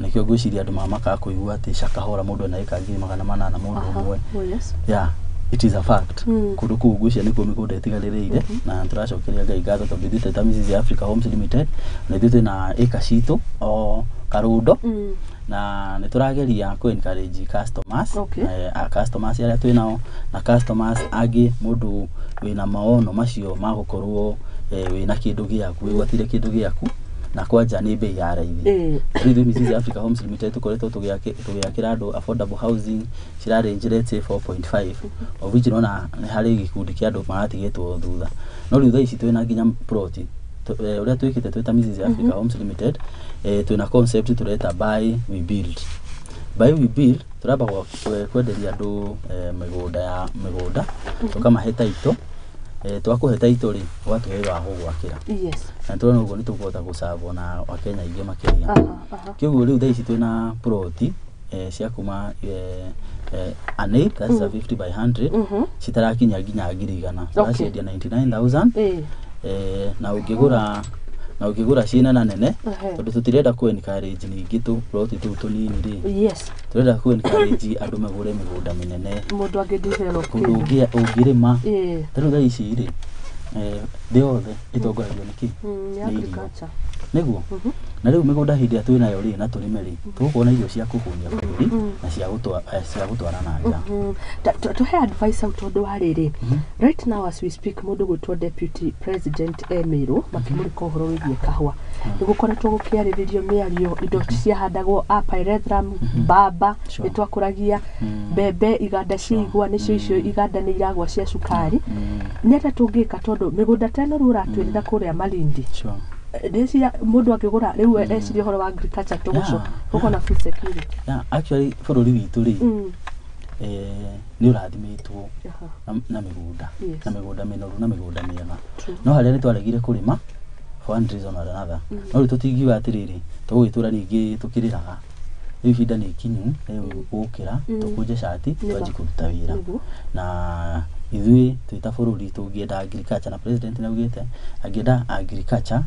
Nĩkĩo ngwĩciria andũ mamakaga kũigua atĩ Shakahola mũndũ ena ĩka 800,000 mũndũ ũmwe. Oh, yes. Yeah, it is a fact. Kũndũ kũu ngwĩciria nĩkuo mĩgũnda ĩtigarĩrĩire, na tũracokeria Ngai ngatho tondũ ithuĩ ta Mizizi Africa Homes Limited na ithuĩ twĩna ĩka citũ o Karundo, na nĩ tũrageria kũ encourage customers, customers arĩa twĩnao na customers angĩ, mũndũ wĩna maono macio ma gũkorwo wĩna kĩndũ gĩaku, wĩgwatĩire kĩndũ gĩaku, na kwanja nĩ bei ya raithi. Rĩu ithuĩ Mizizi Africa Homes Limited tũkoretwo tũgĩakĩra andũ affordable housing cira range, let's say 4.5, of which nona nĩ harĩ gĩkundi kĩa andũ maratigĩtwo thutha, no rĩu thaa ici twĩna nginya plot. Ũrĩa twĩkĩte twĩ ta Mizizi Africa Homes Limited, twĩna concept tũreta buy we build. Buy we build, tũramba kwenderia andũ mĩgũnda ya mĩgũnda, tũkamahe title. Twakũhe title rĩ, ũgatũhe wĩra wa gũgwakĩra. Na tũrona ũguo nĩ tũkũhota gũcabwo na Wakenya aingĩ makĩria. Aha, aha. Kĩguo rĩu thaa ici twĩna ploti cia kuma an acre, that's a 50 by 100, citarakinya nginya 100,000, tũraciendia 99,000. Na ũngĩgũra ciĩ nena nene, tondũ tũtirenda kũ encourage ningĩ tũ ploti tũu tũnini rĩ, tũrenda kũ encourage andũ magũre mĩgũnda mĩnene, Mũndũ angĩ develop kũndũ kĩndũ. Ũngĩrĩma. Ta rĩu thaa ici rĩ, thĩ yothe ĩtongoragio nĩ kĩ? Nĩ Nĩ irio. Agriculture. Nĩguo. Na rĩu mĩgũnda hĩndĩ ĩrĩa twĩnayo rĩ, na tũrĩme rĩ, tũgũkorwo na irio cia kũhũnia bũrũri na cia gũtwara na nja. Tũhe advice hau, tondũ wa rĩrĩ, right now as we speak, mũndũ gwĩtwo deputy president emirwo makĩmũrĩka ũhoro wĩgiĩ kahũa. Nĩ gũkoretwo gũkĩarĩrĩrio mĩario indo ciahandagwo a pyrethrum, mbamba, nĩ twakũragia mbembe, iganda cia igwa nĩcio icio, iganda nĩ iragwa cia cukari. Nĩ atĩa tũngĩka tondũ mĩgũnda ta ĩno rĩu ũratwĩrĩra kũrĩa Malindi? Ndĩciria mũndũ angĩgũra rĩu eciria ũhoro wa agriculture, tũgũco gũkorwo na food security. Yeah, actually bũrũri witũ rĩ, nĩ ũrathimĩtwo na mĩgũnda, na mĩgũnda mĩnoru na mĩgũnda mĩega. No harĩa nĩ twaregire kũrĩma for one reason or another. No rĩu tũtingiuga atĩrĩrĩ, tũgũgĩtũra ningĩ tũkĩrĩraga. Rĩu ihinda nĩ ikinyu rĩu gũkĩra, tũkũnje cati, twanji kũruta wĩra. Na ithuĩ twĩ ta bũrũri tũngĩenda agriculture, na president nĩ augĩte angĩenda agriculture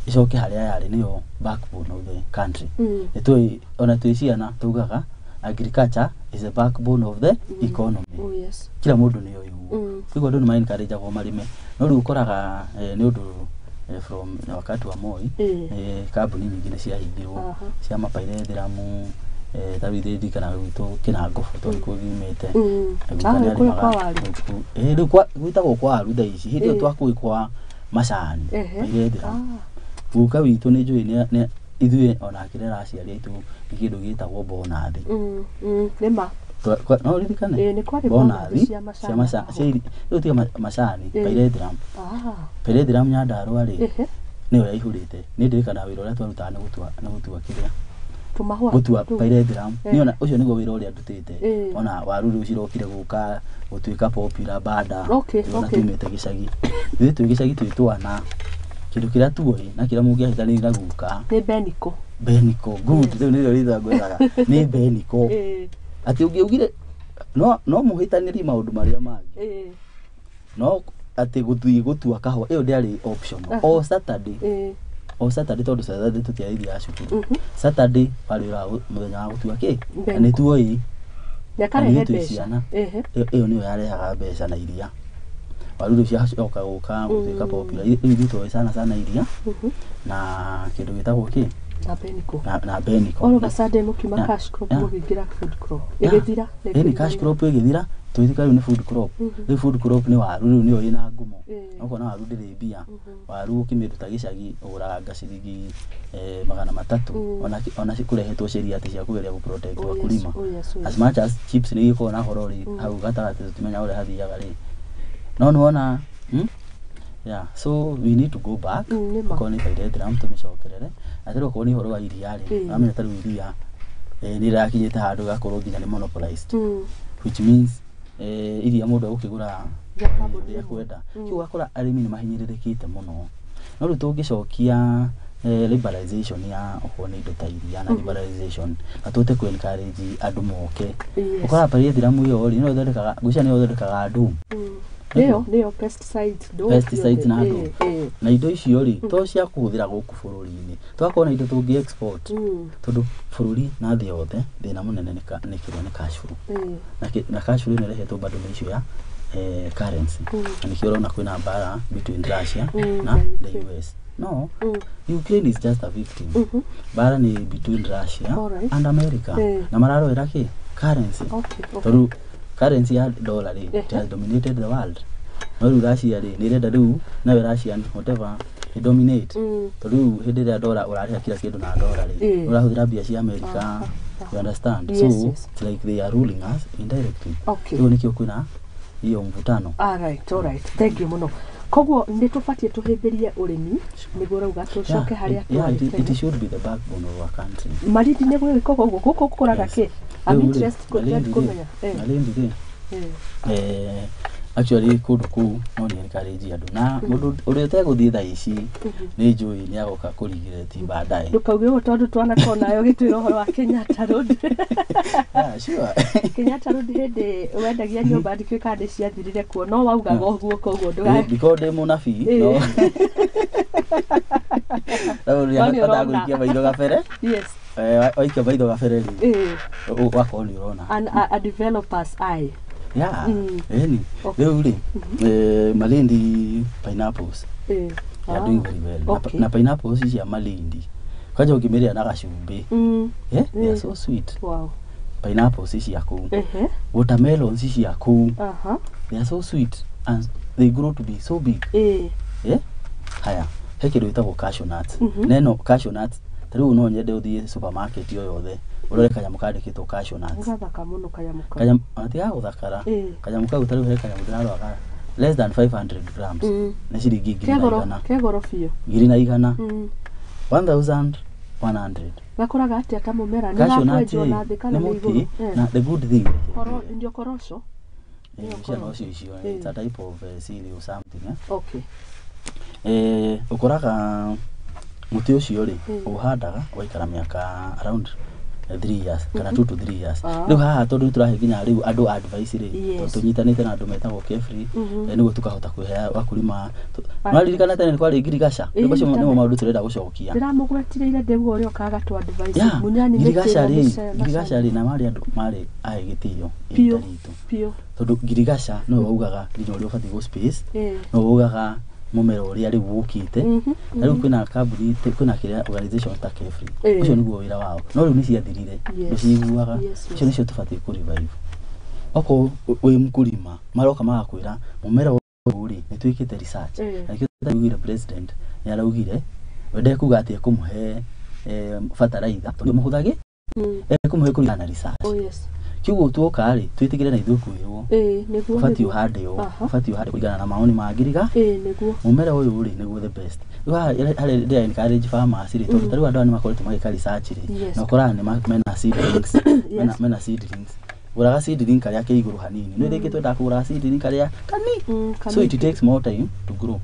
ĩcoke harĩa yarĩ, nĩyo backbone of the country. Nĩ tũĩ ona twĩ ciana tugaga agriculture is the backbone of the economy. Oh, yes. Kila mũndũ nĩ oĩ ũguo. Koguo andũ nĩ ma encourage-agwo marĩme, no rĩu ũkoraga nĩ ũndũ from wakati wa Moi, kambuni nyingĩ nĩ ciahingirwo cia mapyrethrum. Ta rĩu ithuĩ ndirikanaga gwitũ Kĩnangobu tondũ nĩkuo giumĩte. Na guka Ah, nĩ kũrĩa kwa arĩmaga waru. Rĩu gwĩtagwo kwa waru thaa ici, hĩndĩ ĩyo twakũĩ kwa macani, pyrethrum. Guka witũ nĩ njũĩ ithuĩ ona akĩrera aciari aitũ nĩ kĩndũ gĩtagwo bonathi. Nĩma. No ũririkane? Ĩĩ, nĩ kwarĩ bonathi bonathi cia macani cia na kahũa. cia rĩu tiga macani, pyrethrum. Pyrethrum Nyandarua rĩ, nĩyo yaihũrĩte. Nĩ ndirikanaga wĩra ũrĩa twarutaga nĩ gũtua kĩrĩa, Tũmahũa gũtua tũu. pyrethrum. Niĩ ona ũcio nĩguo wĩra ũrĩa ndutĩte. Ona waru rĩu cirokire gũka gũtuĩka popular banda. Ona tumĩte gĩcagi, ithuĩ twĩ gĩcagi twĩ twana, kĩndũ kĩrĩa tuoĩ na kĩrĩa mũngĩahĩtanĩire na guka. Nĩ beniko. Beniko, good, rĩu nĩrĩo rĩtwa ngwethaga, nĩ beniko. Atĩ ũngĩaugire no mũhĩtanĩrie maũndũ marĩa mangĩ, no atĩ gũthiĩ gũtua kahũa ĩyo ndĩarĩ optional. O Saturday, o Saturday, tondũ Saturday tũtiathiaga cukuru, Saturday warĩ wĩra wa mũthenya wa gũtua kĩ, na Beniko. nĩ tuoĩ Nĩakarehe na nĩ twĩ mbeca. ciana. Ĩyo nĩyo yarehaga mbeca na iria waru rĩu ciacoka gũka gũtuĩka popular. Rĩu ithuĩ tuoĩ sana sana iria na kĩndũ gĩtagwo kĩ? Na beniko. Na beniko. All of a sudden mũkiuma cash crop, mũkĩingĩra food crop. Ĩgĩthira. Ĩni cash crop ĩgĩthira. Twĩtika rĩu nĩ food crop. Rĩu food crop nĩ waru, rĩu nĩyo ĩna ngumo. Ũkona waru ndĩrĩ mbia. Waru ũkĩmĩruta gĩcagi ũgũraga ciringi 300. Ona kũrehetwo sheria atĩ cia kũgeria gũ protect wakulima. As much as chips nĩ igĩkoragwo na horo rĩ hau gatagatĩ, tũtimenya ũrĩa hathiaga rĩ, no nĩwona, Yeah, so we need to go back. Okorwo nĩ pyrethrum tũmĩcokerere, na tondũ okorwo nĩ ũhoro wa iria rĩ, ũramenya ta rĩu iria nĩ rĩrakinyĩte handũ gakorwo nginya nĩ monopolized, which means iria mũndũ egũkĩgũra rĩrĩa kwenda. Kĩu ũgakora arĩmi nĩ mahinyĩrĩrĩkĩte mũno. No rĩu tũngĩcokia liberalization ya okorwo nĩ indo ta iria na liberalization na tũhote kũ encourage andũ moke, ũkoraga pyrethrum ĩyo rĩ, nĩyo ĩthondekaga, ngwĩciria nĩyo ĩthondekaga ndũũ. Nĩyo pesticides, ndũũ. Pesticides na ndũũ. Na indo icio rĩ, to cia kũhũthĩra gũkũ bũrũri-inĩ, tũgakorwo na indo tũngĩ export, tondũ bũrũri na thĩ yothe thĩna mũnene nĩ kĩrĩa nĩ cash flow. Na cash flow ĩno ĩrehetwo bado nĩ issue ya currency, na nĩkĩo ũrona kwĩna mbara between Russia na the US. No Ukraine is just a victim. Mbara nĩ between Russia and America, na mararũĩra kĩ? Currency. Tondũ currency ya dollar rĩ, it has dominated the world. No rĩu Russia rĩ, nĩ ĩrenda rĩu nayo Russian whatever ĩ dominate, tondũ rĩu hĩndĩ ĩrĩa dollar ũrarĩha kila kĩndũ na dollar rĩ, ũrahũthĩra mbia cia America. You understand? Yes, so yes. It's like they are ruling us indirectly. Rĩu nĩkĩo kwĩna hiyo mvutano. Alright, thank you mũno. Koguo nĩ tũbatiĩ tũhĩmbĩrie ũrĩmi, nĩguo ũrauga tũcoke harĩa Yeah, twarĩ it tene. should be the backbone of our country. Malindi nĩ gwĩkagwo ũguo? Gũkũ gũkũraga kĩ? I'm Rĩu rĩ, interested Malindi rĩ, kũmenya. Malindi rĩ, actually kũndũ kũu no nĩ encourage andũ, na mũndũ ũrĩa ũtegũthiĩ thaa ici nĩ njũĩ nĩ agoka kũregret baadaye. Ndũkauge ũguo, tondũ twanakorwo nayo gĩtwĩra ũhoro wa Kenyatta Road. Yeah, sure. Kenyatta Road hĩndĩ wendagia nyũmba, ndikĩũĩ kana nĩ ciathirire kuo, no waugaga ũguo, koguo ndũga Ndikorwo ndĩ mũnabii, no no No nĩ nĩ ũrona. gũikia maitho gabere. Waikia maitho gabere rĩ, wakorwo nĩ ũrona. A developer's eye. Yeah, ĩni. Rĩu rĩ, Malindi pineapples, they are doing very well. Na pineapples cia Malindi kwanja ũngĩmĩrĩa na gacumbĩ, they are so sweet. Pineapples cia kũu, watermelons cia kũu, they are so sweet and they grow to be so big. Haya, he kĩndũ gĩtagwo cashew nuts. Na ĩno cashew nuts, ta rĩu no nyende ũthiĩ supermarket o yothe ũrore kanyamũ kandĩkĩtwo cashew nuts. Gathaka mũno kanyamũ kau. Kanyamũ ona ti gagũthakara. Kanyamũ kau, ta rĩu he kanyamũ ndĩraroraga less than 500 grams, nĩ ciringi ngiri na Kegoro igana. Kegoro biũ. 1,100. 1100. Gakũraga atĩa ta mũmera? Nĩ Cashew nuts gakwenjwo na rĩ, thĩ kana nĩ nĩ mũtĩ. igũrũ? Na the good thing, Ndio korosho. Cia nocio icio, it's a type of cereal something, eh? Ũkoraga mũtĩ ũcio rĩ, ũhandaga ũgaikara mĩaka around 3 years kana 2 to 3 years. Rĩu haha tondũ nĩtũrahe nginya rĩu andũ advice rĩ, tondũ tũnyitanĩte na andũ metagwo KEFRI, nĩguo tũkahota kũhe wakulima. Nĩwaririkana tene nĩ kwarĩ ngirigaca? Rĩu macio nĩmo maũndũ tũrenda gũcokia. Ndĩramũgwetire ira, ndĩguo ũrĩa ũkaga tũ advice. Yeah, Munyani mĩtĩ ngirigaca ĩno rĩ, mĩcere. ngirigaca rĩ, na marĩ andũ marĩ ahe gĩtĩo ihinda Biũ. ritũ, Biũ. tondũ ngirigaca nĩwe waugaga nginya ũrĩa ũbatiĩ gũ space, nĩwe waugaga mũmera ũrĩa rĩu ũkĩte. Na rĩu kwĩna kambuni, kwĩna kĩrĩa organization ta KEFRI, ũcio nĩguo wĩra wao, no rĩu nĩ ciathirire, ndũciiguaga. Icio nĩcio tũbatiĩ kũ revive. Okorwo wĩ mkulima, maroka magakwĩra mũmera ũyũ rĩ, nĩ twĩkĩte research. Na nĩkĩo tũraugire president nĩ araugire we ndekuga atĩ ekũmũhe bataraitha tondũ mũhũthagĩ, ekũmũhe kũringana na research. Kĩguo tuoka rĩ, twĩtĩkĩre na ithuĩ kwĩrwo Nĩguo. ũbatiĩ Nĩguo. ũhande ũũ, ũbatiĩ ũhande kũringana na maoni ma ngiriga, Nĩguo. Mũmera ũyũ rĩ, nĩguo the best. Rĩu haha harĩa ndĩra encourage farmers rĩ, tondũ ta rĩu andũ aya nĩ makoretwo magĩka research rĩ, na ũkoraga nĩ mena seedlings, mena seedlings, gũraga seedling karĩa ke igũrũ hanini, nĩ rĩngĩ twendaga kũgũra seedling karĩa kani, so it Kanini. takes more time to grow.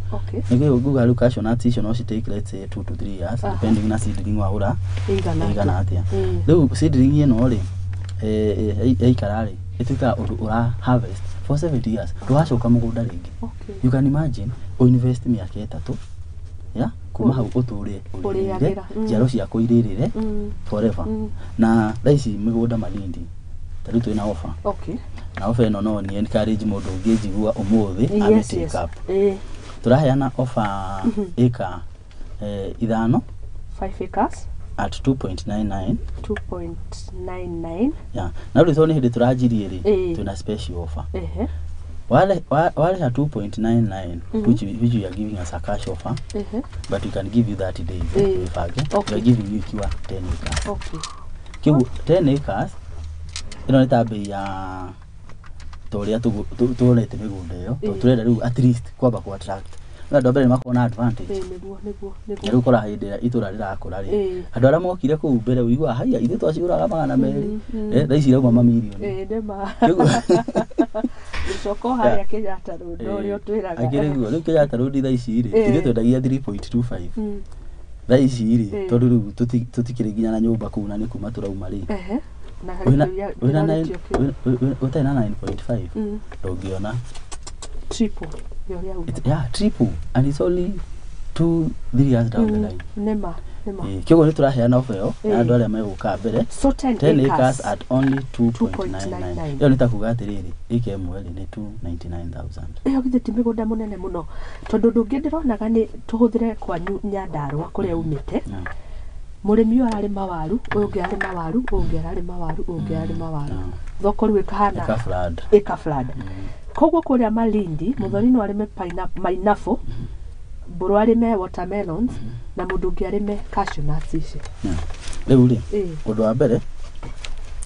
Nĩkĩo nguga rĩu cashew nuts icio no ci take, let's say, 2 to 3 years, depending na seedling wagũra ĩigana ĩigana atĩa. Atĩa. Rĩu seedling ĩno rĩ, yaikara rĩ, ĩtuĩkaga ũndũ ũra harvest for 70 years, ndũgacoka mũgũnda rĩngĩ. You can imagine ũinvest mĩaka 3 ya kuma hau ũtũre ũrĩrĩre, Ũrĩagĩra. Njiaro ciaku irĩrĩre forever. Na thaa ici mĩgũnda Malindi, ta rĩu twĩna offer, na offer ĩno no ni encourage mũndũ ũngĩnjigua ũmũthĩ ame take up. Tũraheana offer ĩka 5. 5 acres. At 2.99. 2.99. Yeah. Na rĩu tondũ nĩ hĩndĩ tũranjirie rĩ, Ĩĩ. twĩna special offer. Ehe. Warĩha 2.99, which we are giving as a cash offer, Ehe. but we can give you 30 days wĩbange. We are giving you ikiwa 10 acres. Kĩguo 10 acres ĩno nĩ ta mbei ya ta ũrĩa tuonete mĩgũnda ĩyo, tondũ tũrenda rĩu at least kwamba kũ attract no andũ a mbere nĩ makorwo na advantage. Ĩĩ, nĩguo nĩguo Na nĩguo. rĩu ũkora hĩndĩ ĩrĩa itũra rĩrakũra rĩ, andũ arĩa mokire kũu mbere ũiguaga haiya ithuĩ twacigũraga 200, thaa ici irauma mamirioni. Ĩĩ, nĩma. Kĩguo Gũcoka o harĩa Kenyatta Road ũrĩa ũtwĩraga. Akĩrĩ guo rĩu Kenyatta Road thaa ici rĩ, ithuĩ twendagia 3.25 thaa ici rĩ, tondũ rĩu tũtikĩrĩ nginya na nyũmba kũu na nĩ kuma tũrauma rĩ. Ehe. Na Wĩna harĩa wĩna ndĩrorĩtio kĩu. ũtarĩ na 9.5 ndũngĩona. Triple ya ũrĩa uga. Yeah, triple, and it's only 2-3 years down the line. Nĩma nĩma. Kĩguo nĩ tũraheana offer ĩyo na Ĩĩ. andũ arĩa megũka mbere. So 10 10 acres acres at only 2.99. 2.99. Ĩyo nĩ ta kuga atĩrĩrĩ, ĩka ĩmwe rĩ nĩ 299,000. Ĩyo githĩ ti mĩgũnda mũnene mũno, tondũ ũndũ ũngĩ ndĩronaga nĩ tũhũthĩre kwanyu Nyandarũa kũrĩa umĩte. Mũrĩmi ũyũ ararĩma waru, ũyũ ũngĩ ararĩma waru, ũyũ ũngĩ ararĩma waru, ũyũ ũngĩ ararĩma waru, thoko rĩu ĩkahana Ĩka flood. Ĩka flood. Koguo kũrĩa Malindi, Mũthoni no arĩme pineapple, Mbũrũ arĩme watermelons, na mũndũ ũngĩ arĩme cashew nuts ici. Yeah. Rĩu rĩ, ũndũ wa mbere,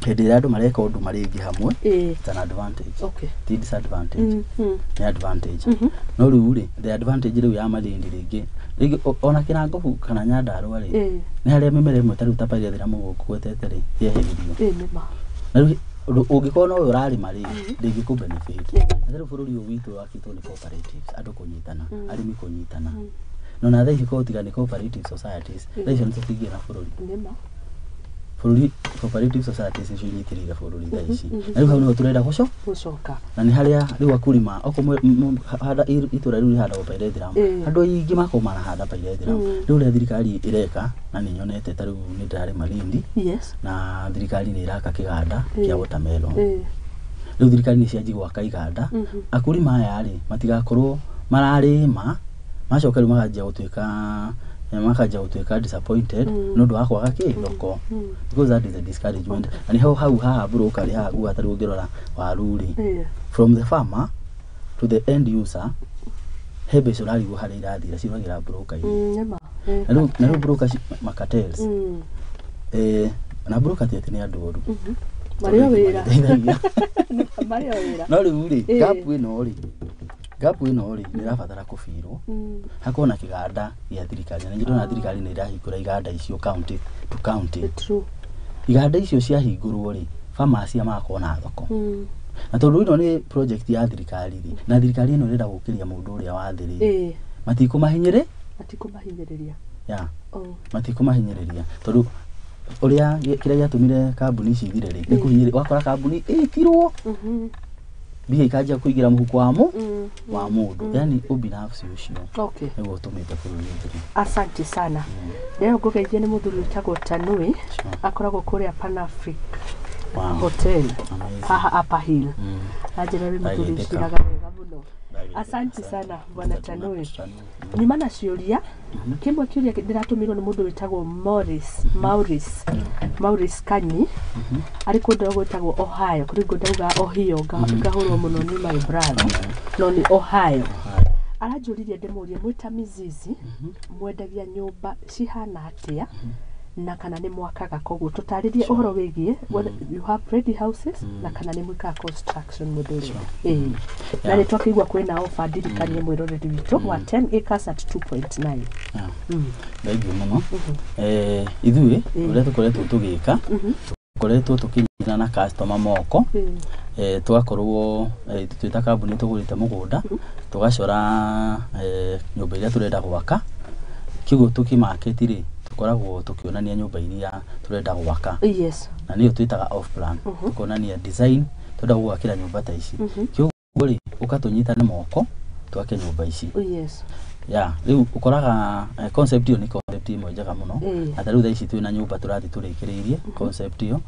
hĩndĩ ĩrĩa andũ mareka ũndũ marĩ aingĩ hamwe, it's an advantage, ti disadvantage. Nĩ advantage. No rĩu rĩ, the advantage rĩu ya Malindi rĩngĩ rĩngĩ ona Kĩrangobu kana Nyandarũa rĩ, nĩ harĩa mĩmera ĩmwe ta rĩu ta pyrethrum mũgũkwetete rĩ, yehererio. Ĩĩ, nĩma. Na rĩu ũndũ ũngĩkorwo no we ũrarĩma rĩ, ndĩngĩkũ benefit. Na rĩu bũrũri ũyũ witũ wakĩtwo nĩ cooperatives, andũ kũnyitana, arĩmi kũnyitana. No na thaa ici korwo tiga nĩ cooperative societies, thaa icio nĩ tũtingĩrĩ na bũrũri. Nĩma. Bũrũri, cooperative societies nĩcio inyitĩrĩire bũrũri thaa ici, na rĩu hau nĩho tũrenda gũco Gũcoka. Na nĩ harĩa rĩu akulima okorwo handa itũra rĩu rĩhandagwo pyrethrum, andũ aingĩ makorwo marahanda pyrethrum. Rĩu ũrĩa thirikari ĩreka, na nĩ nyonete ta rĩu nĩ ndĩrarĩ Malindi, na thirikari nĩ ĩraka kĩganda kĩa watermelon. Rĩu thirikari nĩ cianji gwaka iganda, akulima aya rĩ matigakorwo mararĩma macoka rĩu makanjia gũtuĩka disappointed nĩ ũndũ wa kwaga kĩ thoko, because that is a discouragement. Na nĩho hau haha broker rĩ haha nguga ta rĩu ũngĩrora waru rĩ, from the farmer to the end user he mbeca ũrarigwo harĩa irathira, ciũragĩra broker-inĩ. Nĩma. Na rĩu broker macartels, na broker ti atĩ nĩ andũ oru. Marĩ o wĩra. Mateithagia. Marĩ o wĩra. No rĩu rĩ, gap ĩno rĩ nĩ ĩrabatara kũbirwo, hakorwo na kĩganda gĩa thirikari, na nĩ ndĩrona thirikari nĩ ĩrahingũra iganda icio county to county. True. Iganda icio ciahingũrwo rĩ, farmers aya magakorwo na thoko, na tondũ ĩno nĩ project ya thirikari rĩ, na thirikari ĩno ĩrenda gũkĩria mũndũ ũrĩa wa thĩ rĩ, matikũmahinyĩrĩ Matikũmahinyĩrĩria. Ya. Oh. Matikũmahinyĩrĩria, tondũ ũrĩa kĩrĩa gĩatũmire kambuni ici ithire rĩ, nĩ kũhinyĩrĩria. Wakora kambuni ĩtirwo, mbia ikanjia kũingĩra mũhuko wa mũ wa mũndũ, yani ubinafsi ũcio nĩguo ũtũmĩte bũrũri ũthire. Asante sana. Leo ngũgeithie nĩ mũthuri wĩtagwo Tanui, akoragwo kũrĩa Pan Africa Hotel Amazing. haha Upper Hill. Anjĩra wĩ mũthuri Ndagĩtĩka. ũciraga wega mũno. Ndagĩtĩka. Asante sana bwana Tanui. Tanui. Nyuma na ciũria kĩmwe, kĩũria ndĩratũmĩrwo nĩ mũndũ wĩtagwo Morris Maurice Maurice Kanyi, arĩ kũndũ gwĩtagwo Ohio. Kũrĩ ngo ndauga Ohio ngahũrwo mũno nĩ my brother, no nĩ Ohio. Aranjũririe ndĩmũrie, mwĩta Mizizi mwendagia nyũmba cihana atĩa, na kana nĩ mwakaga? Koguo tũtarĩrie ũhoro wĩgiĩ whether you have ready houses na kana nĩ mwĩkaga construction mũndũ ũrĩa ĩĩ. Na nĩ twakĩigua kwĩna offer, ndirikanie mwĩroreri witũ wa 10 acres at 2.9. Yeah. Thank you mũno. Ithuĩ ũrĩa tũkoretwo tũgĩka, tũkoretwo tũkĩnyitana na customer moko, tũgakorwo twĩ ta kambuni tũgũrĩte mũgũnda, tũgacora nyũmba iria tũrenda gwaka. Kĩguo tũkĩmarket rĩ, tũkoragwo tũkĩonania nyũmba iria tũrenda gwaka, na nĩyo twĩtaga off plan. Tũkonania design tũrenda gũgwakĩra nyũmba ta ici. Kĩguo rĩ, ũka tũnyitane moko twake nyũmba ici. Ya rĩu ũkoraga concept ĩyo nĩ concept ĩmwe njega mũno. Na ta rĩu thaa ici twĩna nyũmba tũrathiĩ tũrĩkĩrĩirie concept ĩyo,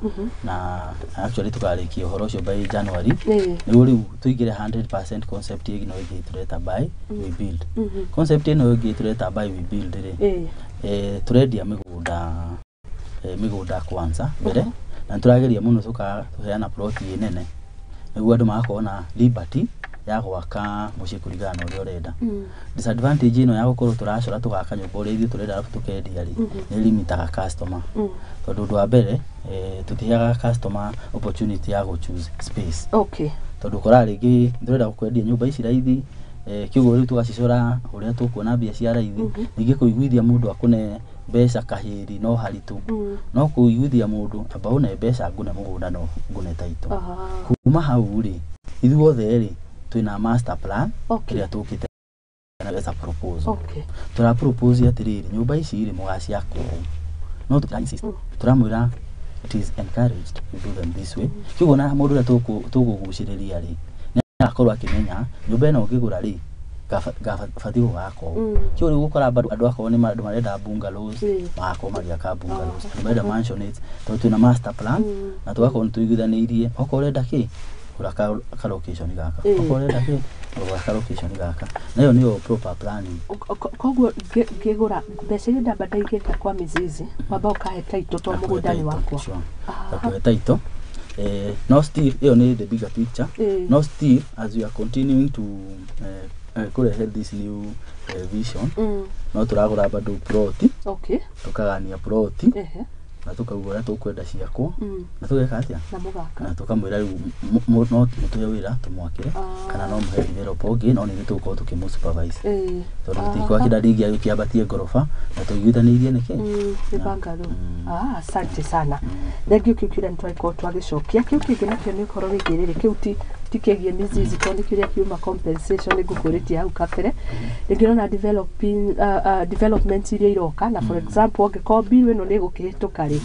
na actually tũkarĩkia ũhoro ũcio by January, nĩguo rĩu tũingĩre 100% concept ĩno ĩngĩ tũreta buy we build. Concept ĩno ĩngĩ tũreta buy we build rĩ, tũrendia mĩgũnda mĩgũnda kwanza mbere, na nĩtũrageria mũno tũkaheana plot ĩ nene nĩguo andũ magakorwo na liberty ya gwaka mũciĩ kũringana na ũrĩa ũrenda. Disadvantage ĩno ya gũkorwo tũracora tũgaka nyũmba ũrĩa ithuĩ tũrenda arabu tũkendia rĩ, nĩ limitaga customer, tondũ ũndũ wa mbere, tũtiheaga customer opportunity ya gũ choose space, tondũ ũkoraga rĩngĩ tũrenda kwendia nyũmba ici raithi, kĩguo rĩu tũgacicora ũrĩa tũkuona mbia cia raithi. Ningĩ kũiguithia mũndũ akũne mbeca kahĩri no haritũ, no kũiguithia mũndũ amba ũne mbeca ngũne mũgũnda no ngũne title. Kuma hau rĩ, ithuothe rĩ twĩna master plan ĩrĩa tũkĩte na as a proposal. Tũra propose atĩrĩrĩ, nyũmba ici rĩ mũgaciaka ũũ, no tũtira insist, tũramwĩra it is encouraged you do them this way. Kĩguo na mũndũ ũrĩa tũkũgucĩrĩria rĩ, nĩ agakorwo akĩmenya nyũmba ĩno ũngĩgũra rĩ, ngabatiĩ gũgaka ũũ. Kĩguo rĩu ũgũkora bado andũ akorwo nĩ andũ marenda bungalows, magakorwo magĩaka bungalows, andũ marenda mansionettes, tondũ twĩna master plan na tũgakorwo nĩ tũiguithanĩirie. Okorwo ũrenda kĩ, gũra ka location gaka, okorwo ũrenda kĩ, gũra ka location gaka, na ĩyo nĩyo proper planning. Koguo ngĩgũra mbeca iria ndamba ndaigĩte kwa Mizizi, wamba ũkahe title to mũgũnda nĩ wakwa. Sure. Gakũhe title. No still ĩyo nĩ the bigger picture. No still, as we are continuing to kũrehe this new vision, no tũragũra bado plot, tũkagania plot na tũkauga ũrĩa tũkwenda ciakwo, na tũgeka atĩa? Na mũgaka. Na tũkamwĩra rĩu no mũtũhe wĩra tũmwakĩre, kana no mũhe developer ũngĩ, no nĩ ithuĩ tũgũkorwo tũkĩmũ supervise, tondũ tũtikwakĩra rĩngĩ agĩkĩambatie ngoroba na tũiguithanĩirie nĩkĩ. Nĩ bungalow. Ah, asante sana, thengiũ. Kĩu kĩũria nĩ twagĩkorwo twagĩcokia. Kĩu kĩngĩ nakĩo nĩ ũhoro wĩgiĩ rĩrĩ, kĩu ti kĩgiĩ Mizizi, tondũ nĩ kĩũria kiuma compensation. Nĩ ngũkũrĩtie hau kabere rĩngĩ ũrona developing development iria iroka, na for example angĩkorwo bill ĩno nĩ ĩgũkĩhĩtũka rĩ,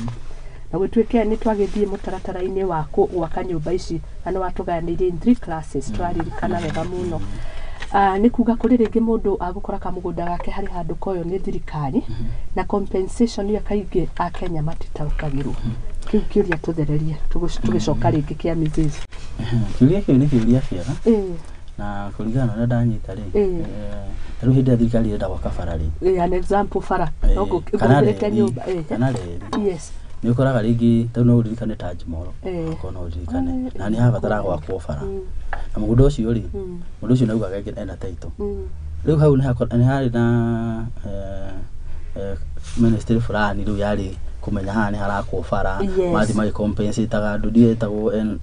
na gũtuĩke nĩ twagĩthiĩ mũtaratara-inĩ wa gwaka nyũmba ici, na nĩ watũgayanĩirie in three classes, twaririkana wega mũno. Nĩ kuga kũrĩ rĩngĩ mũndũ agũkora kamũgũnda gake harĩ handũ koyo nĩ thirikari, na compensation ĩyo kaingĩ akenya matitaũkagĩrwo. Kĩu kĩũria tũthererie tũgĩcoka rĩngĩ kĩa Mizizi. Kĩũria kĩu nĩ kĩũria kĩega, na kũringana na ũrĩa ndanyita rĩ, rĩu hĩndĩ ĩrĩa thirikari ĩrenda gwaka bara rĩ, An example bara, no kana ngũgũrĩte reri, nyũmba, kana reri, nĩ ũkoraga rĩngĩ tarĩu no ũririkane Taj Mall, okorwo no ũririkane, na nĩ habataraga gwakwo bara, na mũgũnda ũcio rĩ, mũndũ ũcio nĩaugaga ena title. Rĩu hau nĩ harĩ na ministry fulani rĩu yarĩ kũmenya haha nĩ harakwo bara, mathiĩ magĩcompensataga andũ, ndiũ ĩtagwo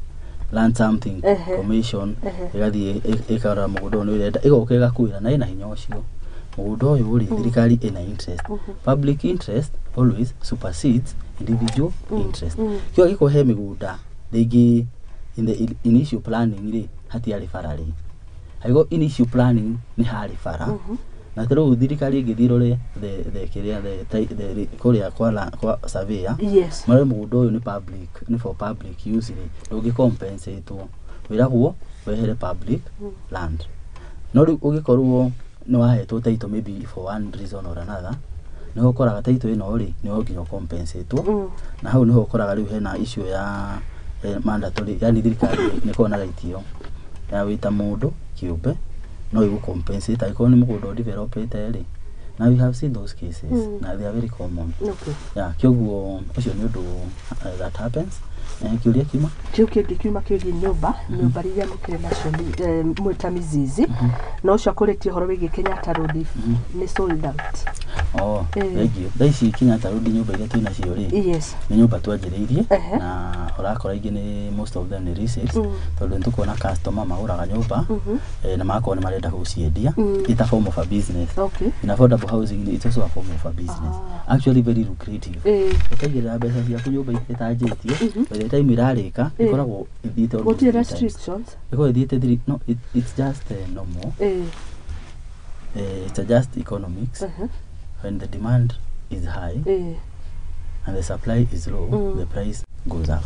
land something commission, ĩgathiĩ ĩkarora mũgũnda ũyũ nĩ ũrenda, ĩgoka ĩgakwĩra na ĩna hinya ũcio, mũgũnda ũyũ rĩ, thirikari ĩna interest. Public interest always supersedes individual interest. Kĩo angĩkorwo he mĩgũnda rĩngĩ in the initial planning rĩ, hatiarĩ bara rĩ, angĩkorwo initial planning nĩ harĩ bara, na ta rĩu thirikari ĩngĩthiĩ ĩrore the kĩrĩa the kũrĩa kwa surveyor, marore mũgũnda ũyũ nĩ public, nĩ for public use rĩ, ndũngĩ compensate, wĩragwo wehere public land. No rĩu ũngĩkorwo nĩ wahetwo title maybe for one reason or another, nĩho ũkoraga title ĩno rĩ, nĩho nginya compensate, na hau nĩho ũkoraga rĩu hena issue ya mandatory, yani thirikari nĩ ĩkoragwo na right ĩyo ya wĩta mũndũ kĩũmbe no ĩgũ compensate angĩkorwo nĩ mũgũnda ũdevelopĩte rĩ. Na we have seen those cases, na they are very common. Yeah, kĩoguo ũcio nĩ ũndũ that happens. Kĩũria kiuma? Kĩu kĩngĩ kiuma kĩgiĩ nyũmba iria mũkĩrĩ nacio mwĩ ta Mizizi, na ũcio akũrĩtie ũhoro wĩgiĩ Kenyatta Road nĩ sold out. Oh, thank you. Thaa ici Kenyatta Road nyũmba iria twĩ nacio rĩ, nĩ nyũmba twanjĩrĩirie, na ũrakora ingĩ nĩ most of them nĩ resales, tondũ nĩ tũkuona customer magũraga nyũmba, na magakorwo nĩ marenda gũciendia. It's a form of a business. In affordable housing, it's also a form of a business. Actually very lucrative. Ũkaigĩrĩra mbeca ciaku nyũmba ĩtanjĩtie, by the time ĩrarĩka ĩkoragwo ĩthiĩte almost Gũtirĩ three times. restrictions. Ĩkoragwo ĩthiĩte three, no, it's just normal. It's just economics. When the demand is high and the supply is low, the price goes up.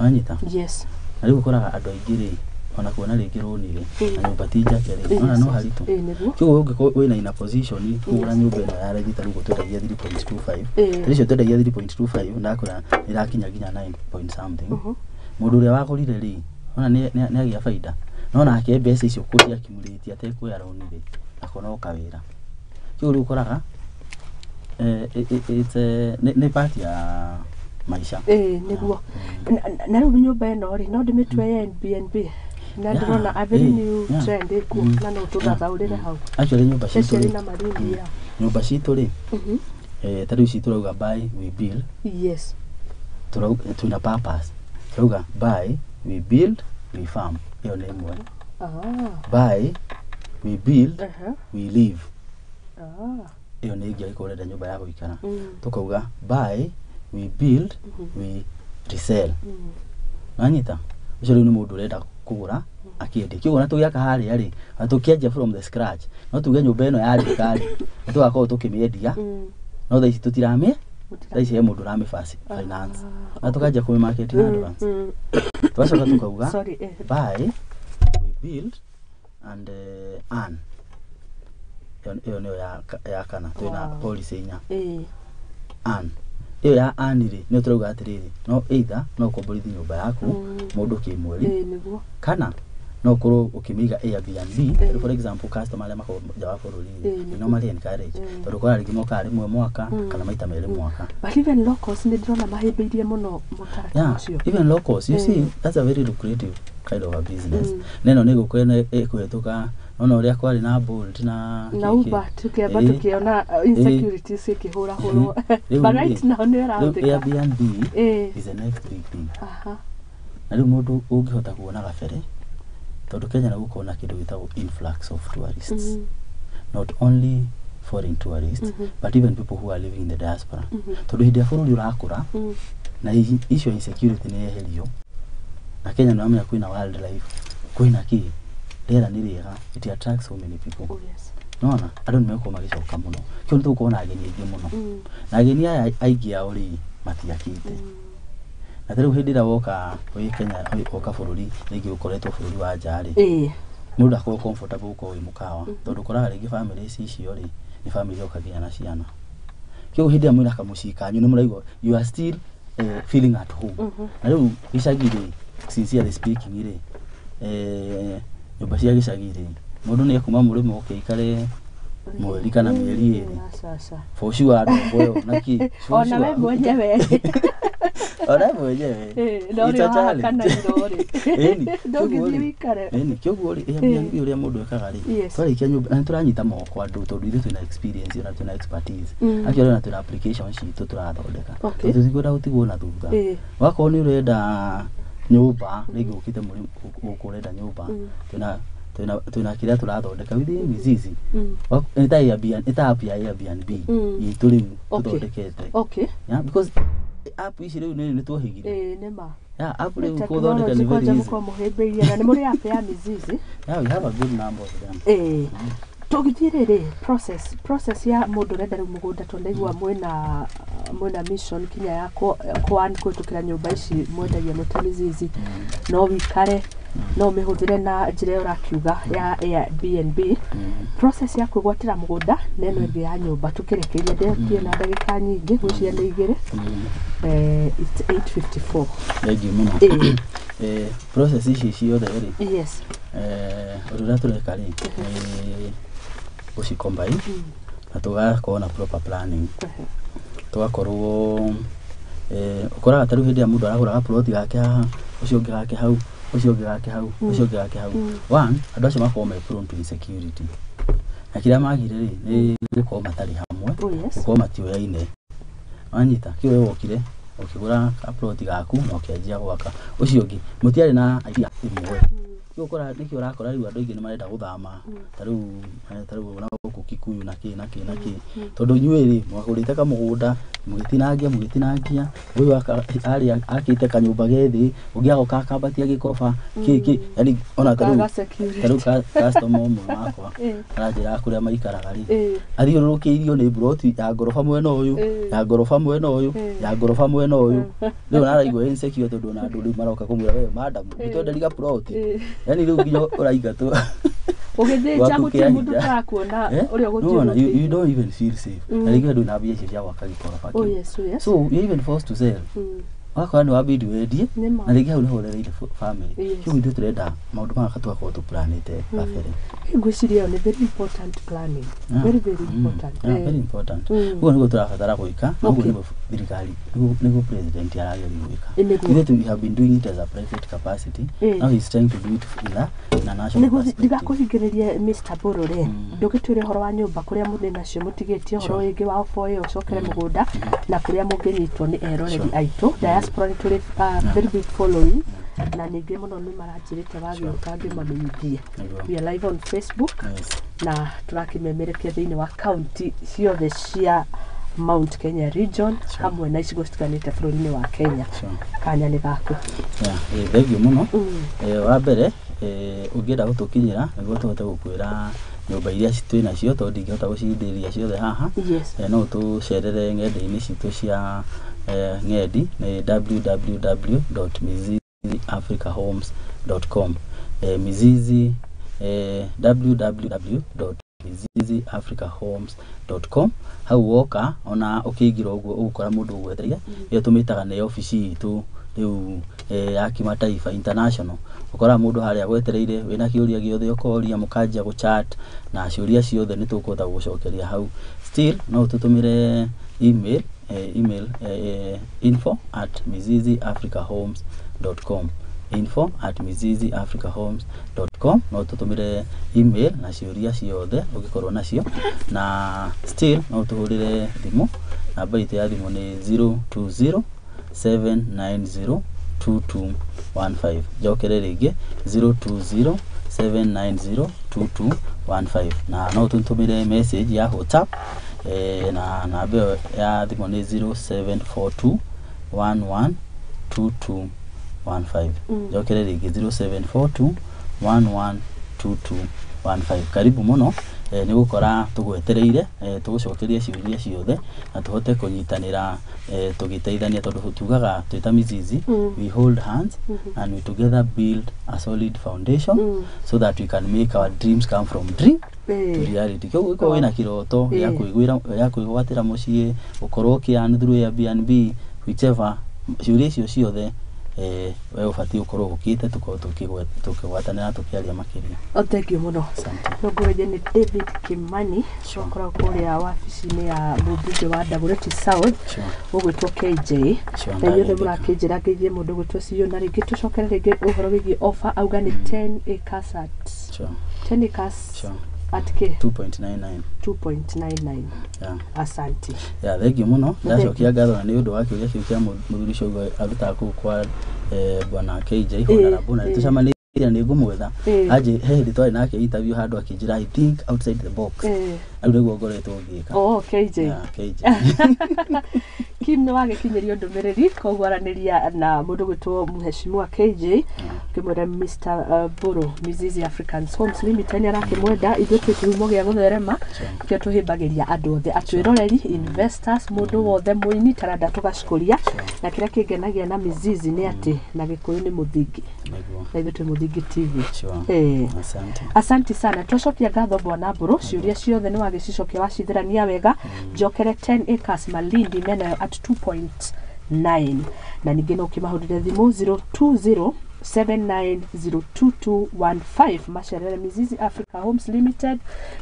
Wanyita? Yes. Na rĩu ũkoraga andũ aingĩ rĩ, ona kuona rĩngĩ rũni rĩ, na nyũmba ti njake rĩ, ona no haritũ. Nĩguo. Kĩguo ũngĩkorwo wĩna ina position kũgũra nyũmba ĩno ya raithi, ta rĩu twendagia 3.25, ta icio twendagia 3.25, ndakũra ĩrakinya nginya 9 point something. Mũndũ ũrĩa wagũrire rĩ, ona nĩ agĩa baida, no nake mbeca icio kũci accumulate atekuoya rũni rĩ, akona o kawĩra. Kĩguo rĩu ũkoraga It's nĩ part ya maisha. Nĩguo. Na rĩu nyũmba ĩno rĩ, no ndĩmĩtue ya Airbnb na ndĩrona a very new trend ĩkuo, na no tũthathaũrĩre hau. Actually nyũmba citũ rĩ, na maruni ya nyũmba citũ rĩ, ta rĩu citũ tũrauga buy we build. Yes. Tũrauga twĩna purpose. Tũrauga buy we build we farm. Ĩyo nĩ ĩmwe. Buy we build we live. Ĩyo nĩ ĩngĩ angĩkorwo ũrenda nyũmba ya gũikara. Tũkauga buy we build we resell. Wanyita? Ũcio rĩu nĩ mũndũ ũrenda kũgũra akĩendia. Kĩoguo ona tũgĩaka harĩa rĩ, ona tũkĩanjia from the scratch, no tuge nyũmba ĩno yarĩka rĩ, nĩ tũgakorwo tũkĩmĩendia, no thaa ici tũtiramĩ, thaa ici he mũndũ ũramĩ finance. Na tũkanjia kũmĩ market in advance. Tũgacoka tũkauga buy we build and earn. Ĩyo nĩyo ya kana twĩna policy inya. Earn. Ĩyo ya earn rĩ, nĩyo tũrauga atĩrĩrĩ, no either no ũkomborithie nyũmba yaku mũndũ kĩmweri, kana no ũkorwo ũkĩmĩiga Airbnb. For example, customer arĩa makoragwo nja wa bũrũri rĩ, no marĩ encourage tondũ ũkoraga rĩngĩ mokaga rĩmwe mwaka kana maita merĩ mwaka. But even locals nĩ ndĩrona mahĩmbĩirie mũno mũtaratara ũcio. Even locals, you see, that's a very lucrative kind of a business. Na ĩno nĩ gũkũ ĩkũhĩtũka ona ũrĩa kwarĩ na Bolt na Uber, tukiamba tukiona insecurities ikĩhũrahũrwo. But right now nĩ ĩrahũthĩka. Airbnb is the next big thing. Na rĩu mũndũ ũngĩhota kuona gabere, tondũ Kenya nĩ gũkorwo na kĩndũ gĩtagwo influx of tourists. Not only foreign tourists, but even people who are living in the diaspora. Tondũ hĩndĩ ya bũrũri ũrakũra, na issue ya insecurity nĩ yeherio, na Kenya nĩ wamenya kwĩna wildlife, kwĩna kĩ, rĩera nĩ rĩega, it attracts so many people. Nona andũ nĩ megũkorwo magĩcoka mũno. Kĩu nĩ tũgũkorwo na ageni aingĩ mũno. Na ageni aya aingĩ ao rĩ, matiakĩte. Na rĩu hĩndĩ ĩrĩa woka wĩ Kenya, woka bũrũri rĩngĩ ũkoretwo bũrũri wa nja rĩ, mũndũ akorwo comfortable gũkorwo wĩ mũkawa, tondũ ũkoraga rĩngĩ family ici icio rĩ, nĩ family yoka nginya na ciana. Kĩu hĩndĩ ĩrĩa mwĩna kamũciĩ kanyu nĩ mũraigua you are still feeling at home. Na rĩu gĩcagi rĩ, sincerely speaking rĩ, nyũmba cia gĩcagi rĩ, mũndũ nĩ ekuma mũrĩmo oke aikare mweri kana mĩeri ĩrĩ. For sure andũ ĩyo na kĩ. Ona we mwenyewe. Ona mwenyewe. No rĩ kana irori. Ndũngĩthiĩ wĩikare. Ĩni, kĩoguo rĩ, Airbnb ũrĩa mũndũ ekaga rĩ, twarĩkia nyũmba na nĩtũranyita moko andũ tondũ ithuĩ twĩna experience na twĩna expertise. Actually ona twĩna application citũ tũrathondeka. Tondũ tũtikwenda gũtigwo na thutha. Wakorwo nĩ ũrenda nyũmba, rĩngĩ ũkĩte mũrĩmo gũkũ ũrenda nyũmba, twĩna kĩrĩa tũrathondeka within Mizizi. Nĩ ta Airbnb, nĩ ta app ya Airbnb itũ rĩu tũthondekete. Yeah, because app ici rĩu nĩ tuohĩgire. Nĩ ma. Yeah, app rĩu kũthondeka nĩ very easy. Mũhĩmbĩirie na nĩ mũrĩ app ya Mizizi. Yeah, we have a good number of them. Tũgĩthiĩ rĩrĩ process ya mũndũ ũrenda rĩu mũgũnda, tondũ ndaigua mwĩna mission kinya ya kũhĩtũkĩra nyũmba ici mwendagia mwĩ ta Mizizi, no wĩikare, no ũmĩhũthĩre na njĩra ĩyo ũrakiuga ya Airbnb. Process ya kwĩgwatĩra mũgũnda na ĩno ĩngĩ ya nyũmba tũkĩrĩkĩria, ndĩrakiĩ na ndagĩka nyingĩ, ngwĩciria nĩ igĩrĩ. It's 8:54. Thengiũ mũno. Process ici ciothe rĩ, Yes. Ũndũ ũrĩa tũreka rĩ, nĩ gũcicombine na tũgakorwo na proper planning. Tũgakorwo ũkoraga ta rĩu hĩndĩ ĩrĩa mũndũ aragũra gaploti gake haha, ũcio ũngĩ gake hau, ũcio ũngĩ gake hau, ũcio ũngĩ gake hau. One, andũ acio makoragwo me prone to insecurity. Na kĩrĩa magire rĩ, nĩ gũkorwo matarĩ hamwe, gũkorwo matioyaine. Wanyita, kĩo we wokire, ũkĩgũra gaploti gaku na ũkĩanjia gwaka. Ũcio ũngĩ, mũtiarĩ na idea ĩmwe. Kĩo ũkora nĩkĩo ũrakora rĩu andũ aingĩ nĩ marenda gũthama, ta rĩu ona gũkũ Kikuyu na kĩ na kĩ na kĩ. Tondũ inyuĩ rĩ, mwagũrĩte kamũgũnda, mũgĩtinangia, ũyũ arĩa akĩte kanyũmba ge thĩ, ũngĩ agoka akambatia gĩkoba, kĩ, yani ona ta rĩu customer ũmwe wakwa aranjĩra kũrĩa maikaraga rĩ, athiũrũrũkĩirio nĩ mburoti ya ngoroba mwena ũyũ, ya ngoroba mwena ũyũ, ya ngoroba mwena ũyũ. Rĩu araigua insecure tondũ ona andũ rĩu maroka kũmwĩra we madam, nĩtwenderia gaploti. Yani rĩu nginya ũraingatwo. Ũgĩthĩnja gũtirĩ mũndũ ũrakuona ũrĩa ũgũthiũrũrũkĩirio. You don't even feel safe. Na rĩngĩ andũ na mbia icio cia gwaka gĩkoroba kĩu. Oh yes, yes. So you're even forced to sell. Ũgakora nĩ wambindi wendie Nĩma. na rĩngĩ hau nĩho ũrereire family. Yes. Kĩu ithuĩ tũrenda maũndũ maya tũgakorwo tũplanĩte kabere. Ngwĩciria ĩyo nĩ very important planning. Yeah. Very very important. Yeah, Eh. very important. Mm. Ũguo nĩguo tũrabatara gwĩka na ũguo Okay. nĩguo thirikari nĩguo president arageria gwĩka. Nĩguo. Ithuĩ we have been doing it as a private capacity. Eh. Now he's trying to do it in a national Nĩguo perspective. ndigakũhingĩrĩrie Mr. Mbũrũ rĩ, Mm. ndũgĩtwĩre ũhoro wa nyũmba kũrĩa mũrĩ nacio mũtigĩtie ũhoro Sure. wĩngĩ wa obo ĩyo ũcokere mũgũnda na kũrĩa mũngĩnyitwo nĩ eroreri Sure. aitũ. Diaspora nĩ tũrĩ very big following na ningĩ mũno nĩ maranjĩrĩte wagĩũka ngĩmamenyithie. Nĩguo. We are live on Facebook Yes. na tũrakĩmemerekia thĩinĩ wa kaunti ciothe cia Mount Kenya region Sure. hamwe na icigo citiganĩte bũrũri-inĩ wa Kenya. Sure. Kanya nĩ gaku. Yeah, thengiũ mũno. Mm. Wa mbere, ũngĩenda gũtũkinyĩra nĩguo tũhote gũkwĩra nyũmba iria twĩ nacio tondũ ndingĩhota gũcindĩrĩria ciothe haha. Yes. No ũtũcerere ng'enda-inĩ citũ cia ng'endi nĩ www.miziziafricahomes.com, mizizi www.miziziafricahomes.com. Hau woka ona ũkĩingĩra ũguo ũgũkora mũndũ ũgwetereire, ĩyo tũmĩtaga nĩ obici itũ rĩu ya kimataifa international. Ũkoraga mũndũ harĩa gwetereire wĩna kĩũria gĩothe ũkoria, mũkanjia gũchat na ciũria ciothe nĩ tũkũhota gũgũcokeria hau. Still no ũtũtũmĩre email, email info@miziziafricahomes.com, info@miziziafricahomes.com. No ũtũtũmĩre email na ciũria ciothe ũngĩkorwo nacio, na still no ũtũhũrĩre thimũ. Namba itũ ya thimũ nĩ 020 790 2215. Njokere rĩngĩ, 020 790 2215. Na no ũtũtũmĩre message ya WhatsApp, na namba ĩyo ya thimũ nĩ 0742 11 2215. Mm. Njokere rĩngĩ, 0742 11 2215. Karibu mũno, nĩ gũkora tũgwetereire, tũgũcokerie ciũria ciothe na tũhote kũnyitanĩra, tũgĩteithania tondũ tugaga twĩ ta Mizizi, Mm. we hold hands Mhm. and we together build a solid foundation Mm. so that we can make our dreams come from dream to reality. Koguo ũngĩkorwo wĩna kĩroto gĩa kwĩgwĩra, gĩa kwĩgwatĩra mũciĩ, ũkorwo ũkĩ through Airbnb, whichever, ciũria icio ciothe, we ũbatiĩ gũkorwo ũkĩte tũkorwo tũkĩgwatanĩra tũkĩaria makĩria. O thengiũ mũno. Asante. Tongoretie nĩ David Kimani. Sure. Twakoragwo kũrĩa wabici-inĩ ya mũmbunge wa Dagoretti South Sure. ũgwĩtwo KJ. Sure, Na inyuothe ndagĩthĩka. mũrakĩnjĩra ngeithie mũndũ ũgwĩtwo CEO na rĩngĩ tũcokere rĩngĩ ũhoro wĩgiĩ offer auga nĩ 10 acres at Sure. 10 acres Sure. at k 2.99. 2.99. Yeah. Asante. Ya, thengiũ mũno. Thengiũ. Ndacokia ngatho na nĩ ũndũ wa kĩũria kĩu kĩa mũthuri ũcio ũguo arutaga kũu kwa bwana KJ Honorable, na nĩtũcemanĩtie na nĩ ngũmwetha anje. He hĩndĩ twarĩ nake interview handũ akĩnjĩra I think outside the box. Rĩu nĩguo ngoretwo ngĩka. Oh, KJ. Yeah, KJ. Kim nĩ wagĩkinyĩrio ndũmĩrĩri, koguo aranĩria na mũndũ gwĩtwo Mheshimiwa KJ ngĩmwĩra Mr. Mbũrũ Mizizi Africans Homes Limited nĩ arakĩmwenda. Ithuĩ twĩ kĩhumo gĩa gũtherema kĩo tũhĩmbagĩria andũ othe, atwĩroreri, investors, mũndũ wothe mũini taranda tũgacikũria. Na kĩrĩa kĩngenagia na Mizizi nĩ atĩ na Gĩkũyũ nĩ mũthingi. Nĩguo. Na ithuĩ twĩ Mũthingi TV. Sure. Asante. Asanti sana, twacokia ngatho bwana Mbũrũ, ciũria ciothe nĩ wagĩcicokia wacithĩrania wega. Njokere 10 acres Malindi menayo at 2.9, na ningĩ no ũkĩmahũrĩre thimũ 020 7902215. Macerere Mizizi Africa Homes Limited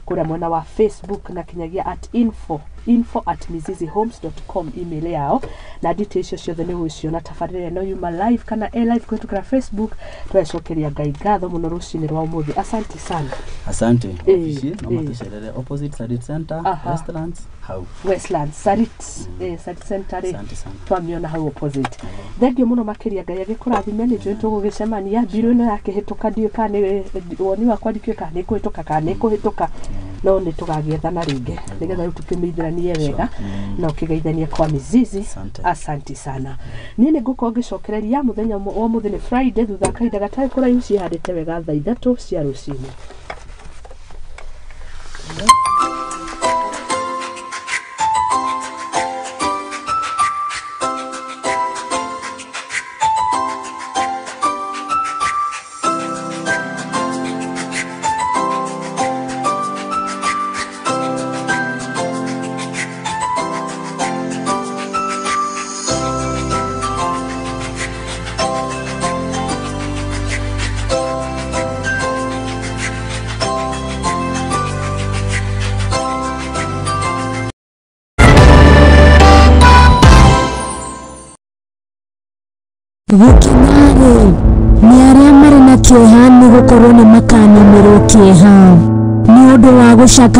kũrĩa mwena wa Facebook na kinyagia at info info@mizizihomes.com email yao, na details icio ciothe nĩ gũciona tabarĩra ĩno yuma live kana e live kũhĩtũkĩra Facebook. Tũgacokeria Ngai ngatho mũno rũcinĩ rwa ũmũthĩ. Asante sana. Asante. Ofici no matũcerere opposite Sarit Center, Westlands hau. Westlands Sarit, Sarit Center rĩ. Asante sana. Twamĩona hau opposite. Thengiũ mũno makĩria, Ngai agĩkũrathime. Nĩ njũĩ tũgũgĩcemania mbirũ ĩno yakĩhĩtũka, ndiũĩ kana nĩ woni wakwa, ndikĩũĩ kana nĩ kũhĩtũka kana nĩ kũhĩtũka, no nĩ tũgagĩethana rĩngĩ nĩgetha rĩu tũkĩmeithanie wega na ũkĩgeithanie kwa Mizizi. Asante. Asanti sana. Niĩ nĩ ngũkorwo ngĩcokereria mũthenya wa ũmũthĩ nĩ Friday thutha wa kahinda gatarĩ kũraihu ciĩhandĩte wega thaa 3 cia rũcinĩ. Gũkena-rĩ, nĩ arĩa marĩ na kĩeha, nĩ gũkorwo nĩ makaaniinĩrwo kĩeha. Nĩ ũndũ wa gũcakaya.